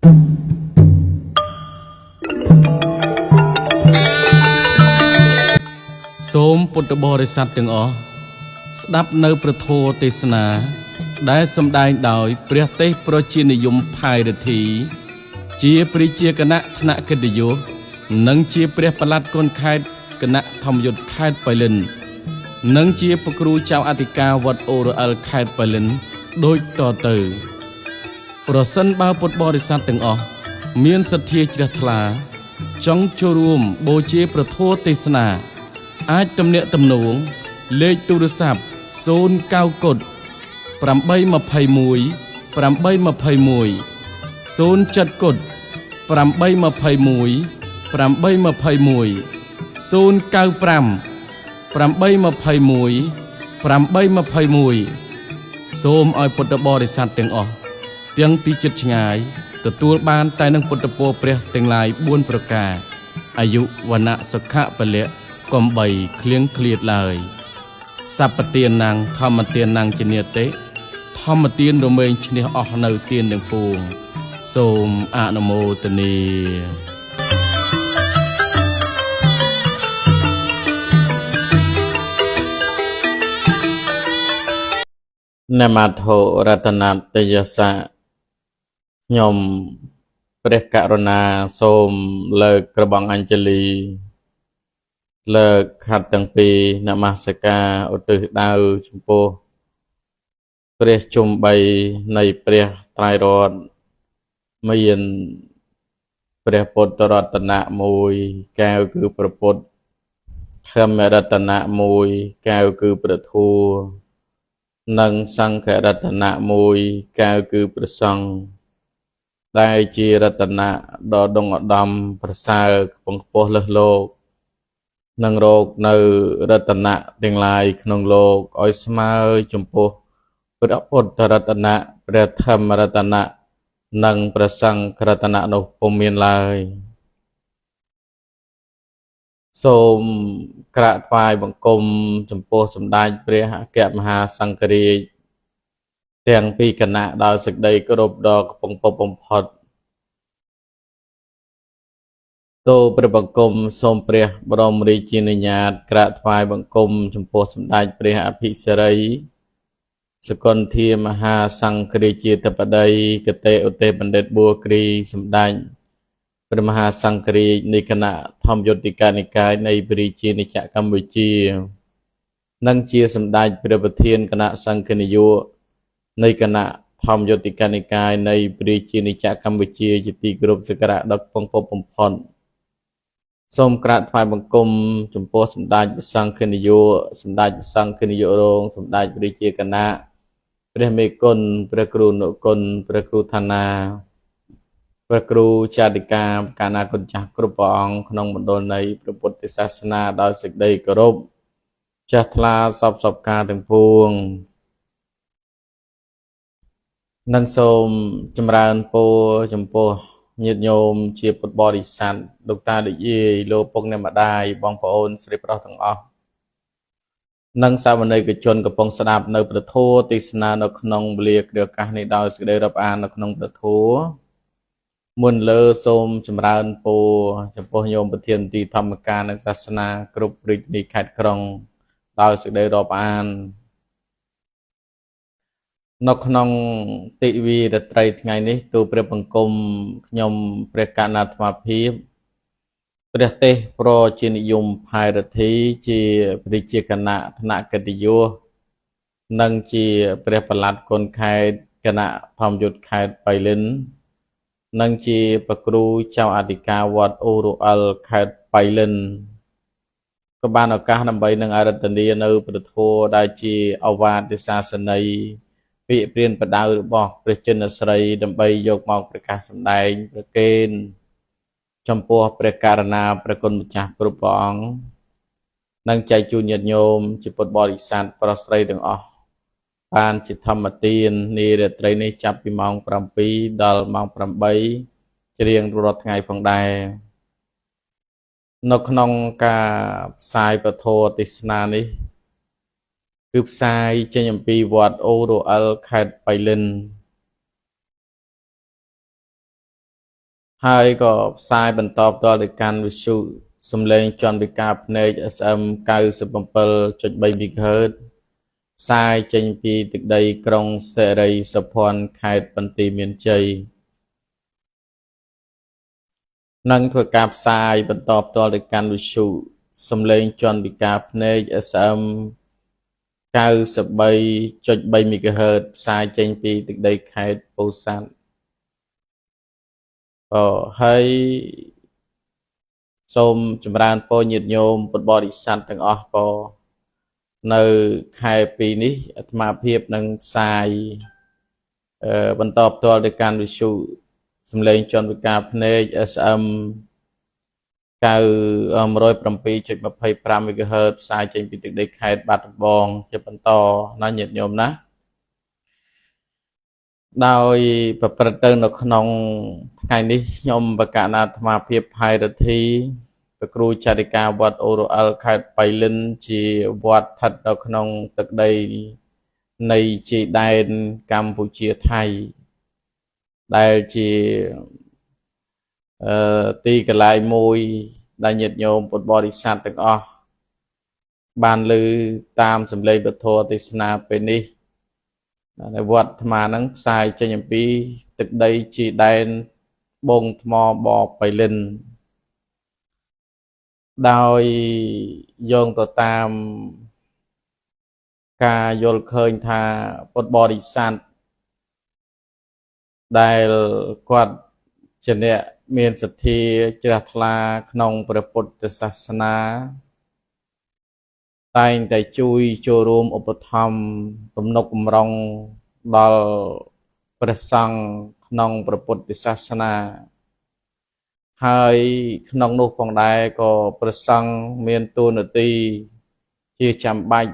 សូមពុទ្ធបរិស័ទទាំងអស់ស្ដាប់នៅព្រះធម៌ទេសនា ដែលសម្ដែងដោយព្រះទេសប្រជានិយមផាយរិទ្ធី ជាព្រះជាគណៈថ្នាក់កិត្តិយសនិងជាព្រះប្រឡាត់គុណខេត្តគណៈធម្មយុត្តខេត្តបៃលិន និងជាព្រះគ្រូចៅអធិការវត្តអូរអិលខេត្តបៃលិនដូចតទៅ ប្រសិនបើពុទ្ធបរិស័ទទាំងអស់មានសទ្ធាជ្រះថ្លា ចង់ចូលរួមបូជាព្រះធម៌ទេសនា អាចទំនាក់ទំនងលេខទូរស័ព្ទ09កុដ821 821 07កុដ821 821 095 821 821សូមឲ្យពុទ្ធបរិស័ទទាំងអស់ទាំងទីជិតឆ្ងាយទទួលបានតែនឹងពុទ្ធពរព្រះទាំងឡាយ4ប្រការអាយុវណ្ណៈសុខៈពលៈកំបីគ្លៀងគ្លាតឡើយសัพពទានំធម្មទានំជានិតិធម្មទានរមែងឈ្នះអស់នៅទានទាំងពួងសូមអនុមោទនា នមត្ថុរតនតយសៈខ្ញុំព្រះករុណាសូមលើកក្របងអញ្ជលីលើកខាត់ទាំងពីរនមស្ការឧទ្ទិសដៅចំពោះព្រះជុំបីនៃព្រះត្រៃរតន៍មានព្រះពុទ្ធរតនៈមួយកែវគឺព្រះពុទ្ធធម្មរតនៈមួយកែវគឺព្រះធម៌និងសង្ឃរតនៈមួយកែវគឺព្រះសង្ឃដែលជារតនៈដ៏ដុងឧត្តមប្រសើរខ្ពង់ខ្ពស់លើសលោកនិងរកនៅរតនៈទាំងឡាយក្នុងលោកឲ្យស្មើចំពោះព្រះពុទ្ធរតនៈព្រះធម្មរតនៈនិងព្រះសង្ឃរតនៈនោះពុំមានឡើយសូមក្រាបថ្វាយបង្គំចំពោះសម្ដេចព្រះអគ្គមហាសង្ឃរាជទាំងពីរគណៈដោយសេចក្តីគោរពដ៏ខ្ពង់ខ្ពស់បំផុតទូលព្រះបង្គំសូមព្រះបរមរាជានុញ្ញាតក្រាបថ្វាយបង្គំចំពោះសម្ដេចព្រះអភិសិរីសកុន្ធាមហាសង្ឃរាជាធិបតីគតិឧទេសបណ្ឌិតបួគ្រីសម្ដេចព្រះមហាសង្ឃរាជនៃគណៈធម្មយុត្តិកានិកាយនៃព្រះរាជាណាចក្រកម្ពុជានិងជាសម្ដេចព្រះប្រធានគណៈសង្ឃនាយកនៃគណៈធម្មយុត្តិកានិកាយនៃព្រះរាជាណាចក្រកម្ពុជាជាទីគោរពសក្ការៈដ៏ខ្ពង់ខ្ពស់បំផុតសូមក្រាបថ្វាយបង្គំចំពោះសម្ដេចព្រះសង្ឃនាយកសម្ដេចព្រះសង្ឃនាយករងសម្ដេចព្រះរាជាគណៈព្រះមេគុណព្រះគ្រូនុគុណព្រះគ្រូឋានាព្រះគ្រូចាតិកាកាលណាគុណចាស់គ្រប់ព្រះអង្គក្នុងមណ្ឌលនៃព្រះពុទ្ធសាសនាដោយសេចក្តីគោរពចាស់ថ្លាសពសពការទាំងពួងនិងសូមចម្រើនពរចំពោះញាតិញោមជាពុទ្ធបរិស័ទលោកតាលោកយាយលោកពុកអ្នកម្ដាយបងប្អូនស្រីប្រុសទាំងអស់និងសាវនិកជនកំពុងស្ដាប់នៅព្រះធម៌ទេសនានៅក្នុងវេលាគ្រាឱកាសនេះដោយសេចក្តីរាប់អាននៅក្នុងព្រះធម៌មុនលើសូមចម្រើនពរចំពោះញោមប្រធានទីធម្មការនិងសាសនាគ្រប់រាជធានីខេត្តក្រុងដោយសេចក្តីរាប់អាននៅក្នុងទិវារាត្រីថ្ងៃនេះទូព្រះបង្គំខ្ញុំព្រះកណ្ណាអាត្មាភាពព្រះទេសប្រជានិយមផាយរិទ្ធីជាព្រះជាគណៈថ្នាក់កិត្តិយសនិងជាព្រះប្រឡាត់គុណខេត្តគណៈធម្មយុត្តខេត្តបៃលិននិងជាព្រះគ្រូចៅអធិការវត្តអូរអិលខេត្តបៃលិនក៏បានឱកាសដើម្បីនឹងអារាធនានៅព្រះធម៌ដែលជាអវាទសាសនីពាក្យព្រានបដៅរបស់ព្រះចិនស្រីដើម្បីយកមកប្រកាសសម្ដែងប្រគេនចំពោះព្រះករណាព្រះគុណម្ចាស់គ្រប់ព្រះអង្គនិងចែកជូនញាតិញោមជាពុទ្ធបរិស័ទប្រុសស្រីទាំងអស់បានជាធម្មទាននារាត្រីនេះចាប់ពីម៉ោង7ដល់ម៉ោង8ច្រៀងរាល់ថ្ងៃផងដែរនៅក្នុងការផ្សាយពធទេសនានេះគឺផ្សាយចេញអំពីវត្តអូរអិលខេត្តបៃលិន ហើយក៏ផ្សាយបន្តផ្ទាល់ទៅកាន់វិទ្យុសំឡេងជនពិការភ្នែក SM 97.3 MHz ផ្សាយចេញពីទឹកដីក្រុងសិរីសោភ័ណខេត្តបន្ទាយមានជ័យនិងធ្វើការផ្សាយបន្តផ្ទាល់ទៅកាន់វិទ្យុសំឡេងជនពិការភ្នែក SM 93.3 MHz ផ្សាយចេញពីទឹកដីខេត្តពោធិ៍សាត់ហើយសូមចម្រើនពរញាតិញោមពុទ្ធបរិស័ទទាំងអស់ក៏នៅខែ2នេះអាត្មាភាពនឹងផ្សាយបន្តផ្ទាល់ទៅកាន់វិទ្យុសំឡេងជនពិការភ្នែក SM 107.25 MHz ផ្សាយចេញពីទឹកដីខេត្តបាត់ដំបងជាបន្តណាញាតិញោមណាដោយប្រព្រឹត្តទៅនៅក្នុងថ្ងៃនេះខ្ញុំបកណាអាត្មាភាពផៃរិទ្ធីព្រះគ្រូចរិកាវត្តអូរអិលខេត្តបៃលិនជាវត្តស្ថិតនៅក្នុងទឹកដីនៃជាដែនកម្ពុជាថៃដែលជាទីកន្លែងមួយដែលញាតិញោមពុទ្ធបរិស័ទទាំងអស់បានឮតាមសម្លេងពធទេសនាពេលនេះនៅវត្តអាត្មាហ្នឹងផ្សាយចេញអំពីទឹកដីជាដែនបូងថ្មបបៃលិនដោយយោងទៅតាមការយល់ឃើញថាពុទ្ធបរិស័ទដែលគាត់ជាអ្នកមានសទ្ធាជ្រះថ្លាក្នុងព្រះពុទ្ធសាសនាតែងតែជួយចូលរួមឧបត្ថម្ភទំនុកបំរុងដល់ព្រះសង្ឃក្នុងព្រះពុទ្ធសាសនាហើយក្នុងនោះផងដែរក៏ព្រះសង្ឃមានតួនាទីជាចាំបាច់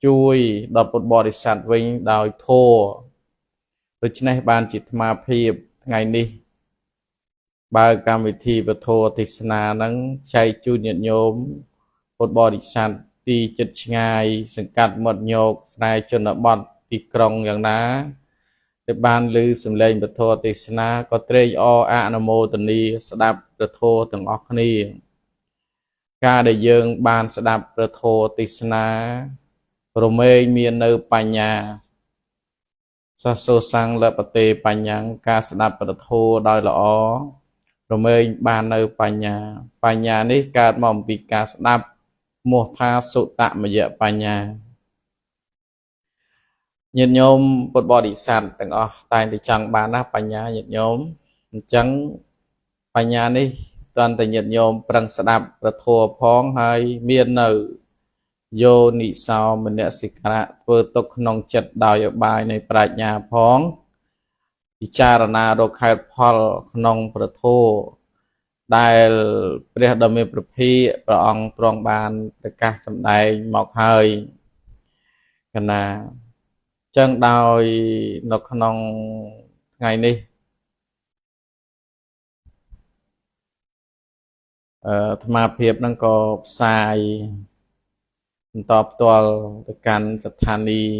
ជួយដល់ពុទ្ធបរិស័ទវិញដោយធម៌ដូច្នេះបានជាអាត្មាភាពថ្ងៃនេះបើកម្មវិធីពធទេសនានឹងចែកជូនញាតិញោមពុទ្ធបរិស័ទទីជិតឆ្ងាយសង្កាត់មាត់ញោកស្រែជនបទទីក្រុងយ៉ាងណាដែលបានឮសំឡេងពធទេសនាក៏ត្រេកអរអនុមោទនាស្ដាប់ព្រះធម៌ទាំងអស់គ្នាការដែលយើងបានស្ដាប់ព្រះធម៌ទេសនារមែងមាននៅបញ្ញាសសូសੰលបតេបញ្ញាការស្ដាប់ព្រះធម៌ដោយល្អរមែងបាននៅបញ្ញាបញ្ញានេះកើតមកអំពីការស្ដាប់ឈ្មោះថាសុតមយបញ្ញាញាតិញោមពុទ្ធបរិស័ទទាំងអស់តែងតែចង់បានណាបញ្ញាញាតិញោមអញ្ចឹងបញ្ញានេះតើតែញាតិញោមប្រឹងស្ដាប់ព្រះធម៌ផងហើយមាននៅយោនិសោមនសិការៈធ្វើទុកក្នុងចិត្តដោយឧបាយនៃប្រាជ្ញាផងពិចារណារកហេតុផលក្នុងព្រះធម៌ដែលព្រះដ៏មានព្រះភិក្ខព្រះអង្គទ្រង់បានប្រកាសសម្ដែងមកហើយកណាចឹងដោយនៅក្នុងថ្ងៃនេះអាត្មាភាពនឹងក៏ផ្សាយបន្តផ្ទាល់ទៅកាន់ស្ថានីយ៍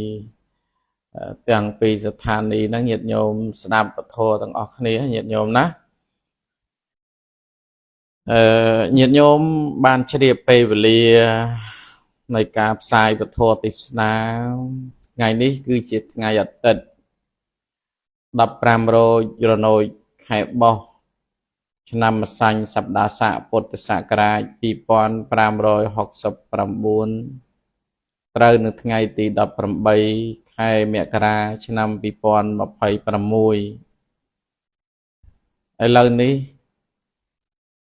ទាំងពីរស្ថានីយ៍ហ្នឹងញាតិញោមស្ដាប់ពធទាំងអស់គ្នាញាតិញោមណាញាតិញោមបានជ្រាបពេលវេលានៃការផ្សាយពធទេសនាថ្ងៃនេះគឺជាថ្ងៃអាទិត្យ15រោចរណោចខែបោះឆ្នាំម្សាញ់សប្តាហ៍ស័កពុទ្ធសករាជ2569ត្រូវនៅថ្ងៃទី18ខែមករាឆ្នាំ2026ឥឡូវនេះ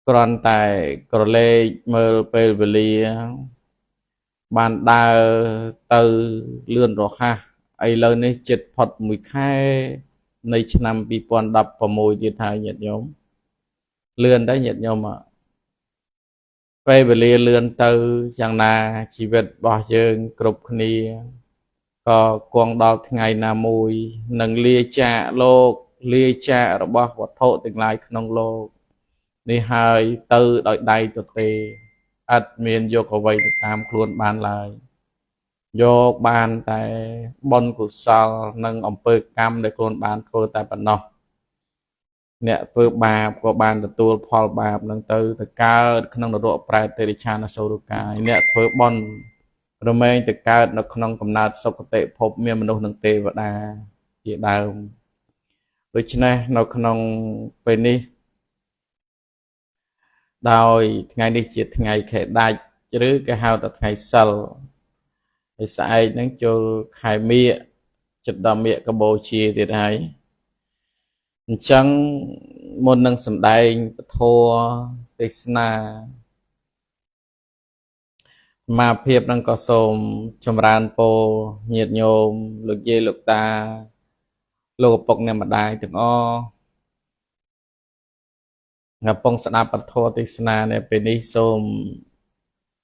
គ្រាន់តែក្រឡេកមើលពេលវេលាបានដើរទៅលឿនរហ័សឥឡូវនេះជិតផុតមួយខែនៃឆ្នាំ2016ទៀតហើយញាតិញោមលឿនដែរញាតិញោមពេលវេលាលឿនទៅយ៉ាងណាជីវិតរបស់យើងគ្រប់គ្នាក៏គង់ដល់ថ្ងៃណាមួយនឹងលាចាកលោកលាចាករបស់វត្ថុទាំងឡាយក្នុងលោកនេះហើយទៅដោយដៃទទេឥតមានយកអ្វីទៅតាមខ្លួនបានឡើយយកបានតែបុណ្យកុសលនិងអំពើកម្មដែលខ្លួនបានធ្វើតែប៉ុណ្ណោះ អ្នកធ្វើបាបក៏បានទទួលផលបាបនឹងទៅទៅកើតក្នុងនរកប្រែតតិរិឆានអសុរកាយអ្នកធ្វើបុណ្យរមែងទៅកើតនៅក្នុងកំណើតសុគតិភពមានមនុស្សនិងទេវតាជាដើមដូច្នេះនៅក្នុងពេលនេះដោយថ្ងៃនេះជាថ្ងៃខែដាច់ឬគេហៅថាថ្ងៃសិលហើយស្អែកហ្នឹងចូលខែមាឃចិត្តដល់មាឃកបូជាទៀតហើយអញ្ចឹងមុននឹងសម្ដែងពធទេសនាមាភាពនឹងក៏សូមចម្រើនពរញាតិញោមលោកយាយលោកតាលោកឪពុកអ្នកម្ដាយទាំងអស់កំពុងស្ដាប់ពធទេសនានៅពេលនេះសូម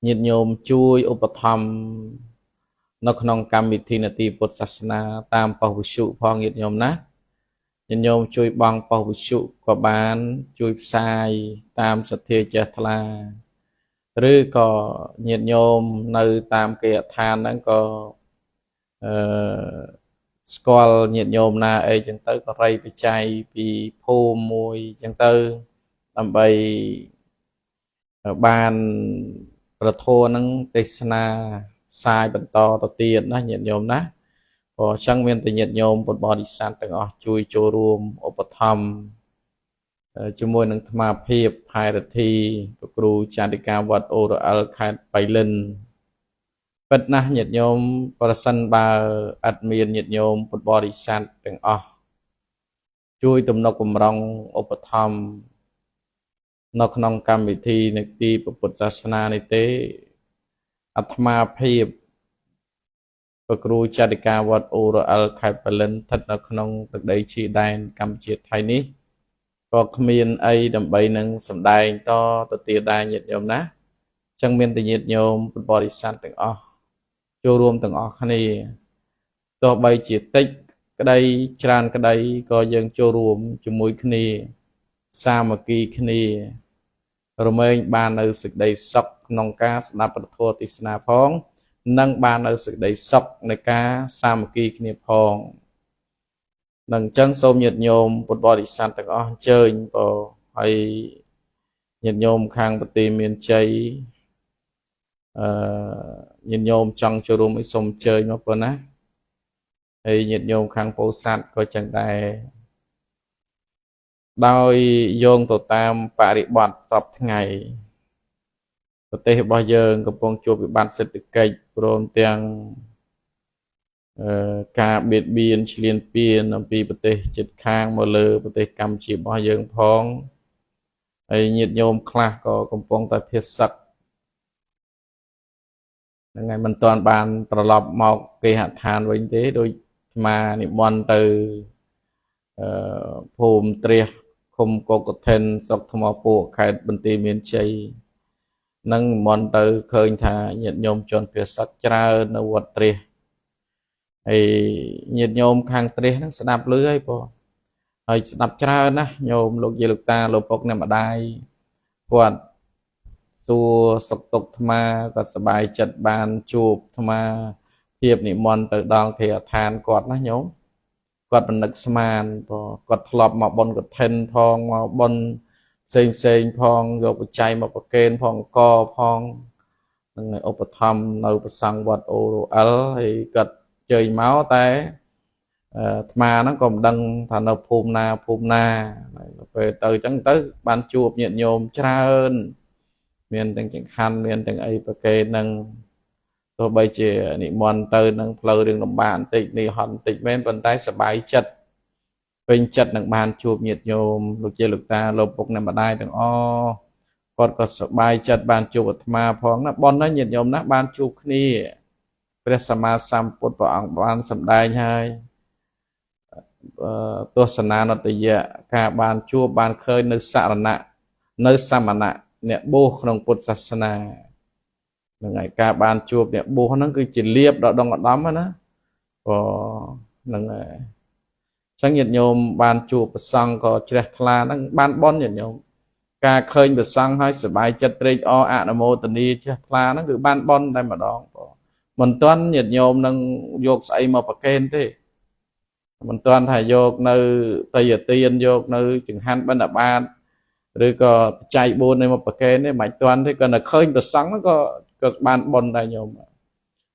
ញាតិញោមជួយឧបត្ថម្ភនៅក្នុងកម្មវិធីនទីពុទ្ធសាសនាតាមប៉ុស្តិ៍វិទ្យុផងញាតិញោមណាញាតិញោមជួយបង់ប៉ុស្តិ៍វិទ្យុក៏បានជួយផ្សាយតាមសទ្ធាចេះថ្លាឬក៏ញាតិញោមនៅតាមគេហដ្ឋានហ្នឹងក៏អឺស្គាល់ញាតិញោមណាអីចឹងទៅក៏រៃបច្ច័យពីភូមិមួយចឹងទៅដើម្បីបានប្រធរនឹងទេសនាផ្សាយបន្តទៅទៀតណាញាតិញោមណាព្រោះអញ្ចឹងមានតែញាតិញោមពុទ្ធបរិស័ទទាំងអស់ជួយចូលរួមឧបត្ថម្ភជាមួយនឹងអាត្មាភាពផែរិទ្ធីព្រះគ្រូចារិកាវត្តអូរអិលខេត្តបៃលិនពិតណាស់ញាតិញោមប្រសិនបើអត់មានញាតិញោមពុទ្ធបរិស័ទទាំងអស់ជួយទំនុកបំរុងឧបត្ថម្ភនៅក្នុងកម្មវិធីនៃទីពុទ្ធសាសនានេះទេអាត្មាភាពព្រះគ្រូចារិកាវត្តអូរអិលខេត្តបៃលិនស្ថិតនៅក្នុងទឹកដីជាដែនកម្ពុជាថៃនេះក៏គ្មានអីដើម្បីនឹងសម្ដែងតទៅទៀតដែរញាតិញោមណាចឹងមានតែញាតិញោមពុទ្ធបរិស័ទទាំងអស់ចូលរួមទាំងអស់គ្នាទោះបីជាតិចក្តីច្រើនក្តីក៏យើងចូលរួមជាមួយគ្នាសាមគ្គីគ្នារមែងបាននៅសេចក្តីសុខក្នុងការស្ដាប់ព្រះធម៌ទេសនាផងនិងបាននៅសេចក្តីសុខនៃការសាមគ្គីគ្នាផងនឹងអញ្ចឹងសូមញាតិញោមពុទ្ធបរិស័ទទាំងអស់អញ្ជើញបើហើយញាតិញោមខាងប្រទេសមានជ័យអឺញាតិញោមចង់ចូលរួមអីសូមអញ្ជើញមកប៉ុណ្ណាហើយញាតិញោមខាងពោធិ៍សាត់ក៏ចឹងដែរដោយយោងទៅតាមបរិបទសពថ្ងៃប្រទេសរបស់យើងកំពុងជួបវិបត្តិសេដ្ឋកិច្ចព្រមទាំងការបៀតបៀនឈ្លានពានអំពីប្រទេសជិតខាងមកលើប្រទេសកម្ពុជារបស់យើងផងហើយញាតិញោមខ្លះក៏កំពុងតែភៀសសឹកហ្នឹងហើយមិនទាន់បានត្រឡប់មកគេហដ្ឋានវិញទេដូចអាត្មានិមន្តទៅភូមិទ្រាសឃុំកកធិនស្រុកថ្មពួកខេត្តបន្ទាយមានជ័យនឹងនិមន្តទៅឃើញថាញាតិញោមជនភៀសសឹកច្រើននៅវត្តទ្រាសហើយញាតិញោមខាងទ្រាសហ្នឹងស្ដាប់ឮហើយបងហើយស្ដាប់ច្រើនណាស់ញោមលោកយាយលោកតាលោកពុកអ្នកម្ដាយគាត់សួរសុខទុក្ខអាត្មាគាត់សប្បាយចិត្តបានជួបអាត្មាភាពនិមន្តទៅដល់គេហដ្ឋានគាត់ណាញោមគាត់បណ្ឌិតស្មានបងគាត់ធ្លាប់មកបុណ្យកឋិនផងមកបុណ្យផ្សេងផ្សេងផងយកបច្ច័យមកប្រគេនផងកផងនឹងឧបត្ថម្ភនៅប្រសង់វត្តអូរអិលហើយគាត់ជើញមកតែអាត្មាហ្នឹងក៏មិនដឹងថានៅភូមិណាភូមិណាពេលទៅអញ្ចឹងទៅបានជួបញាតិញោមច្រើនមានទាំងចង្ហាន់មានទាំងអីប្រគេននឹងទោះបីជានិមន្តទៅនឹងផ្លូវរឿងលំបាកបន្តិចនេះហត់បន្តិចមែនប៉ុន្តែសប្បាយចិត្តពេញចិត្តនឹងបានជួបញាតិញោមលោកជាលោកតាលោកពុកអ្នកម្ដាយទាំងអស់គាត់ក៏សប្បាយចិត្តបានជួបអាត្មាផងណាប៉ុនណាញាតិញោមណាបានជួបគ្នាព្រះសម្មាសម្ពុទ្ធព្រះអង្គបានសម្ដែងហើយទស្សនានតយៈការបានជួបបានឃើញនៅសរណៈនៅសមណៈអ្នកបួសក្នុងពុទ្ធសាសនាហ្នឹងហើយការបានជួបអ្នកបួសហ្នឹងគឺជាលៀបដ៏ដងឧត្តមណាក៏ហ្នឹងហើយអញ្ចឹងញាតិញោមបានជួបព្រះសង្ឃក៏ជ្រះថ្លាហ្នឹងបានបុណ្យញាតិញោមការឃើញព្រះសង្ឃហើយសប្បាយចិត្តត្រេកអរអនុមោទនាជ្រះថ្លាហ្នឹងគឺបានបុណ្យតែម្ដងបងមិនទាន់ញាតិញោមនឹងយកស្អីមកប្រគេនទេ មិនទាន់ថាយកនៅតយទានយកនៅចង្ហាន់បិណ្ឌបាតឬក៏បច្ច័យ4នេះមកប្រគេនទេមិនទាន់ទេគាត់តែឃើញប្រសង់ហ្នឹងក៏បានបុណ្យដែរញោម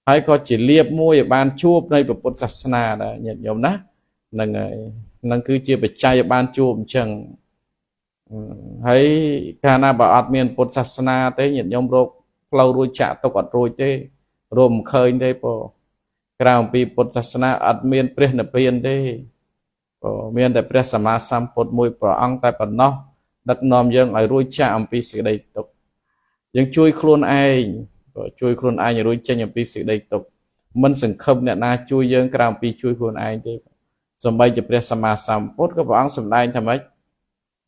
ហើយក៏ជាលៀបមួយឲ្យបានជួបនៃពុទ្ធសាសនាដែរញាតិញោមណាហ្នឹងហើយហ្នឹងគឺជាបច្ច័យឲ្យបានជួបអញ្ចឹងហើយកាលណាបើអត់មានពុទ្ធសាសនាទេញាតិញោមរកផ្លូវរួចចាក់ទុកអត់រួចទេរកមិនឃើញទេពោក្រៅអំពីពុទ្ធសាសនាអត់មានព្រះនិព្វានទេពោមានតែព្រះសម្មាសម្ពុទ្ធមួយព្រះអង្គតែប៉ុណ្ណោះដឹកនាំយើងឲ្យរួចចាក់អំពីសេចក្តីទុក្ខយើងជួយខ្លួនឯងជួយខ្លួនឯងឲ្យរួចចេញអំពីសេចក្តីទុក្ខមិនសង្ឃឹមអ្នកណាជួយយើងក្រៅអំពីជួយខ្លួនឯងទេសំបីជាព្រះសម្មាសម្ពុទ្ធក៏ព្រះអង្គសម្ដែងថាម៉េច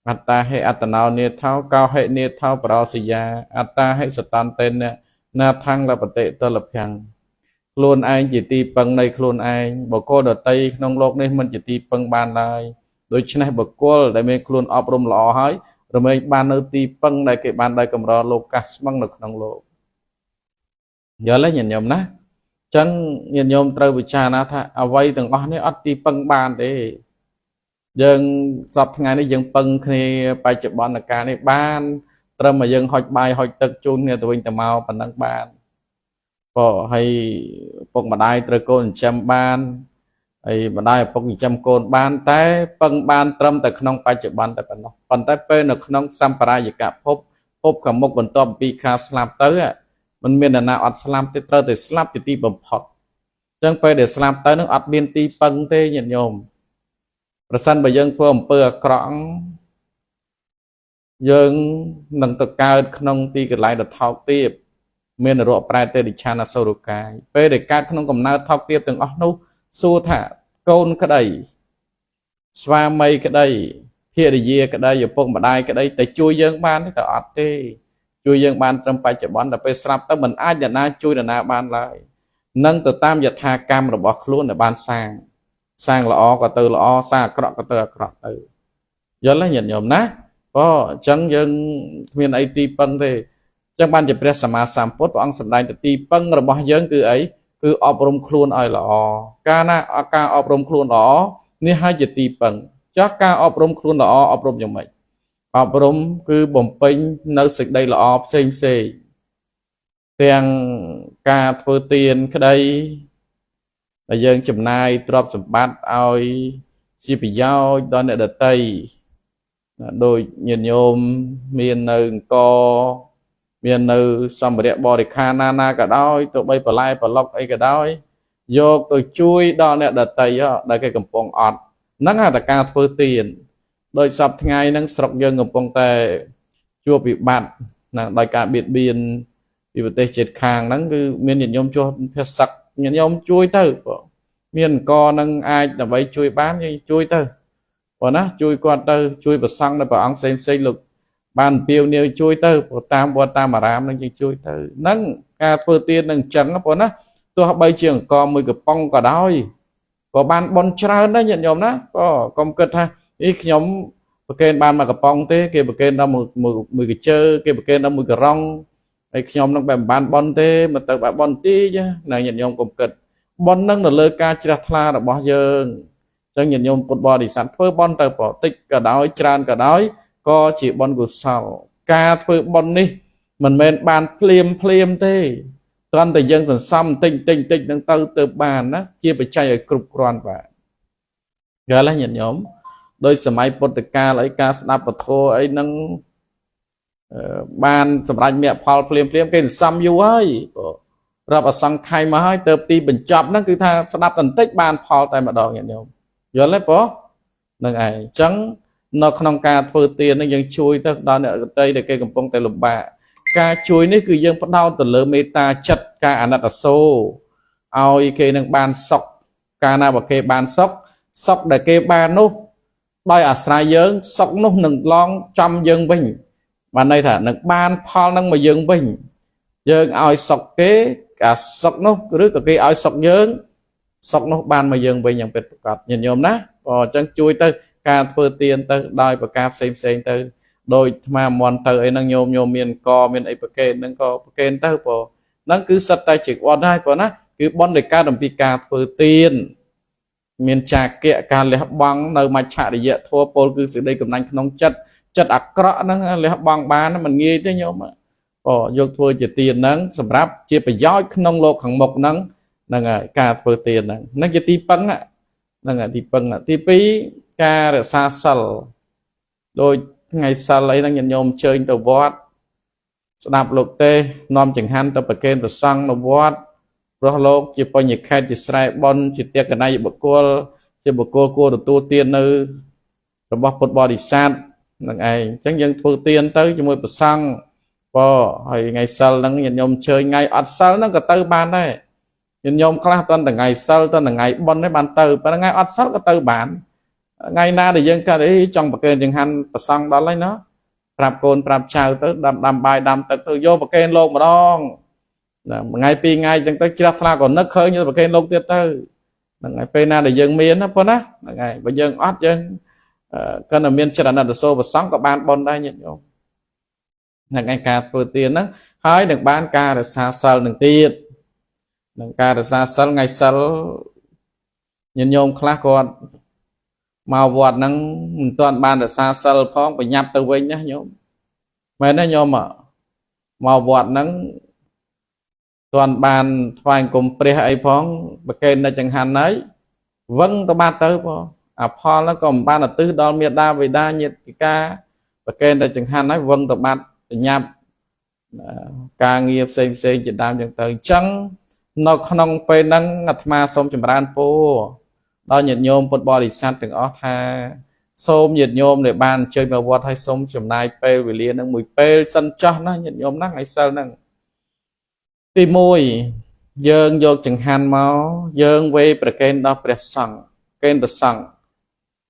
អត្តាហិអត្តនោនេថោកោហិនេថោបរោសយាអត្តាហិសតន្តេនណាថੰលបតិតលភាំងខ្លួនឯងជាទីពឹងនៃខ្លួនឯងបុគ្គលដតីក្នុងលោកនេះមិនជាទីពឹងបានឡើយដូច្នេះបុគ្គលដែលមានខ្លួនអប់រំល្អហើយរមែងបាននៅទីពឹងដែលគេបានដោយកម្រលោកកាសស្មឹងនៅក្នុងលោកយល់ទេញាតិញោមណាអញ្ចឹងញាតិញោមត្រូវពិចារណាថាអ្វីទាំងអស់នេះអត់ទីពឹងបានទេយើងសពថ្ងៃនេះយើងពឹងគ្នាបច្ចុប្បន្នកាលនេះបានត្រឹមតែយើងហុចបាយហុចទឹកជូនគ្នាទៅវិញទៅមកប៉ុណ្ណឹងបានបើហើយពុកម្ដាយត្រូវកូនចិញ្ចឹមបានហើយម្ដាយឪពុកចិញ្ចឹមកូនបានតែពឹងបានត្រឹមតែក្នុងបច្ចុប្បន្នតែប៉ុណ្ណោះប៉ុន្តែពេលនៅក្នុងសម្បរាយកភពភពខាងមុខបន្ទាប់ពីខាស្លាប់ទៅมันមានអ្នកណាអត់ស្លាប់ទេត្រូវតែស្លាប់ជាទីបំផុតអញ្ចឹងពេលដែលស្លាប់ទៅនឹងអត់មានទីពឹងទេញាតិញោមប្រសិនបើយើងធ្វើអំពើអាក្រក់យើងនឹងទៅកើតក្នុងទីកន្លែងដ៏ថោកទាបមាននរកប្រែតទេរិឆានអសុរកាយពេលដែលកើតក្នុងកំណើតថោកទាបទាំងអស់នោះសួរថាកូនក្តីស្វាមីក្តីភរិយាក្តីឪពុកម្ដាយក្តីតែជួយយើងបានទេតែអត់ទេជួយយើងបានត្រឹមបច្ចុប្បន្នតែពេលស្លាប់ទៅមិនអាចអ្នកណាជួយអ្នកណាបានឡើយនឹងទៅតាមយថាកម្មរបស់ខ្លួនដែលបានសាងសាងល្អក៏ទៅល្អសាងអាក្រក់ក៏ទៅអាក្រក់ទៅយល់ទេញាតិញោមណាបើអញ្ចឹងយើងគ្មានអីទីពឹងទេអញ្ចឹងបានជាព្រះសម្មាសម្ពុទ្ធព្រះអង្គសម្ដែងទៅទីពឹងរបស់យើងគឺអីគឺអប់រំខ្លួនឲ្យល្អកាលណាការអប់រំខ្លួនល្អនេះហើយជាទីពឹងចុះការអប់រំខ្លួនល្អអប់រំយ៉ាងម៉េចអប់រំគឺបំពេញនៅសេចក្តីល្អផ្សេងផ្សេងទាំងការធ្វើទានក្តីដែលយើងចំណាយទ្រព្យសម្បត្តិឲ្យជាប្រយោជន៍ដល់អ្នកដទៃដូចញាតិញោមមាននៅអង្គមាននៅសម្ភារៈបរិខារណាណាក៏ដោយទោះបីបន្លែប្រឡុកអីក៏ដោយយកទៅជួយដល់អ្នកដទៃដែលគេកំពុងអត់ហ្នឹងហៅថាការធ្វើទានដោយសពថ្ងៃហ្នឹងស្រុកយើងកំពុងតែជួបវិបត្តិណាដោយការបៀតបៀនពីប្រទេសជិតខាងហ្នឹងគឺមានញាតិញោមជួបភាសឹកញាតិញោមជួយទៅបងមានអង្គនឹងអាចដើម្បីជួយបានយើងជួយទៅបងណាជួយគាត់ទៅជួយប្រសង់នៅព្រះអង្គផ្សេងផ្សេងលោកបានពៀវនាវជួយទៅតាមវត្តតាមអារាមនឹងយើងជួយទៅហ្នឹងការធ្វើទាននឹងអញ្ចឹងបងណាទោះបីជាអង្គមួយកំប៉ុងក៏ដោយក៏បានបុណ្យច្រើនដែរញាតិញោមណាក៏កុំគិតថានេះខ្ញុំប្រគេនបានមួយកំប៉ុងទេគេប្រគេនដល់មួយកញ្ជើគេប្រគេនដល់មួយការ៉ុងហើយខ្ញុំនឹងបែបមិនបានបុណ្យទេមកទៅបែបបុណ្យតិចណាញាតិញោមកុំគិតបុណ្យនឹងនៅលើការជ្រះថ្លារបស់យើងអញ្ចឹងញាតិញោមពុទ្ធបរិស័ទធ្វើបុណ្យទៅប្រតិចក៏ដោយច្រើនក៏ដោយក៏ជាបុណ្យកុសលការធ្វើបុណ្យនេះមិនមែនបានភ្លាមភ្លាមទេត្រឹមតែយើងសន្សំបន្តិចបន្តិចបន្តិចនឹងទៅបានណាជាបច្ច័យឲ្យគ្រប់គ្រាន់បាទយល់ទេញាតិញោមដោយសម័យពុទ្ធកាលអីការស្ដាប់ពធអីនឹងបានសម្រេចមគ្គផលភ្លាមភ្លាមគេសន្សំយូរហើយរាប់អសង្ខ័យមកហើយទៅទីបញ្ចប់ហ្នឹងគឺថាស្ដាប់បន្តិចបានផលតែម្ដងញាតិញោមយល់ទេបងនឹងឯងអញ្ចឹងនៅក្នុងការធ្វើទាននឹងយើងជួយទៅដល់អ្នកដទៃដែលគេកំពុងតែលំបាកការជួយនេះគឺយើងផ្ដោតទៅលើមេត្តាចិត្តការអាណិតអាសូរឲ្យគេនឹងបានសុខកាលណាបើគេបានសុខសុខដែលគេបាននោះដោយអាស្រ័យយើងសុខនោះនឹងឡងចំយើងវិញបានន័យថានឹងបានផលនឹងមកយើងវិញយើងឲ្យសុខគេអាសុខនោះឬក៏គេឲ្យសុខយើងសុខនោះបានមកយើងវិញយ៉ាងពិតប្រាកដញាតិញោមណាបើអញ្ចឹងជួយទៅការធ្វើទានទៅដោយប្រការផ្សេងផ្សេងទៅដោយអាត្មាមន់ទៅអីហ្នឹងញោមញោមមានកមានអីប្រកេនហ្នឹងក៏ប្រកេនទៅព្រោះហ្នឹងគឺសិតតែជាបុណ្យហើយព្រោះណាគឺបុណ្យនៃការអំពីការធ្វើទាន មានចាគៈការលះបង់នៅមច្ឆរិយធម៌ពលគឺសេចក្តីកំណាញ់ក្នុងចិត្តចិត្តអាក្រក់ហ្នឹងលះបង់បានមិនងាយទេញោមអូយកធ្វើជាទានហ្នឹងសម្រាប់ជាប្រយោជន៍ក្នុងលោកខាងមុខហ្នឹងហ្នឹងហើយការធ្វើទានហ្នឹងហ្នឹងជាទីពឹងហ្នឹងហើយទីពឹងទី2ការរក្សាសិលដោយថ្ងៃសិលអីហ្នឹងញាតិញោមអញ្ជើញទៅវត្តស្ដាប់លោកទេសនាំចង្ហាន់ទៅប្រគេនព្រះសង្ឃនៅវត្តព្រោះលោកជាបញ្ញខេត្តជាស្រែបុណ្យជាទាកណយបុគ្គលជាបុគ្គលគួរទទួលទាននៅរបស់ពុទ្ធបរិស័ទនឹងឯងអញ្ចឹងយើងធ្វើទានទៅជាមួយព្រះសង្ឃបើហើយថ្ងៃសិលហ្នឹងញាតិញោមអញ្ជើញថ្ងៃអត់សិលហ្នឹងក៏ទៅបានដែរញាតិញោមខ្លះតន់ថ្ងៃសិលតន់ថ្ងៃបុណ្យទេបានទៅប៉ុន្តែថ្ងៃអត់សិលក៏ទៅបានថ្ងៃណាដែលយើងកាត់អីចង់ប្រគេនចង្ហាន់ព្រះសង្ឃដល់ហើយណោះប្រាប់កូនប្រាប់ចៅទៅដាំដាំបាយដាំទឹកទៅយកប្រគេនលោកម្ដងណាមួយថ្ងៃពីរថ្ងៃចឹងទៅជ្រះថ្លាក៏នឹកឃើញយកប្រគេនលោកទៀតទៅហ្នឹងហើយពេលណាដែលយើងមានណាប៉ុណ្ណាហ្នឹងហើយបើយើងអត់យើងគាត់តែមានចិត្តអាណិតអាសូរប្រសងក៏បានបុណ្យដែរញាតិញោមហ្នឹងឯងការធ្វើទានហ្នឹងហើយនឹងបានការរក្សាសិលនឹងទៀតនឹងការរក្សាសិលថ្ងៃសិលញាតិញោមខ្លះគាត់មកវត្តហ្នឹងមិនទាន់បានរក្សាសិលផងបញ្ញាប់ទៅវិញណាញោមមែនទេញោមមកវត្តហ្នឹងទាន់បានថ្វាយគុំព្រះអីផងប្រកេននៅចង្ហាន់ហើយវឹងទៅបាត់ទៅផងអាផលហ្នឹងក៏មិនបានឧទ្ទិសដល់មេដាបិតាញាតិកាប្រកេនតែចង្ហាន់ហើយវឹងទៅបាត់បញ្ញាប់ការងារផ្សេងផ្សេងជាដើមចឹងទៅអញ្ចឹងនៅក្នុងពេលហ្នឹងអាត្មាសូមចម្រើនពរដល់ញាតិញោមពុទ្ធបរិស័ទទាំងអស់ថាសូមញាតិញោមដែលបានអញ្ជើញមកវត្តឲ្យសូមចំណាយពេលវេលានឹងមួយពេលសិនចោះណាញាតិញោមណាថ្ងៃសិលហ្នឹងទី1យើងយកចង្ហាន់មកយើងវេប្រគេនដល់ព្រះសង្ឃកេនព្រះសង្ឃ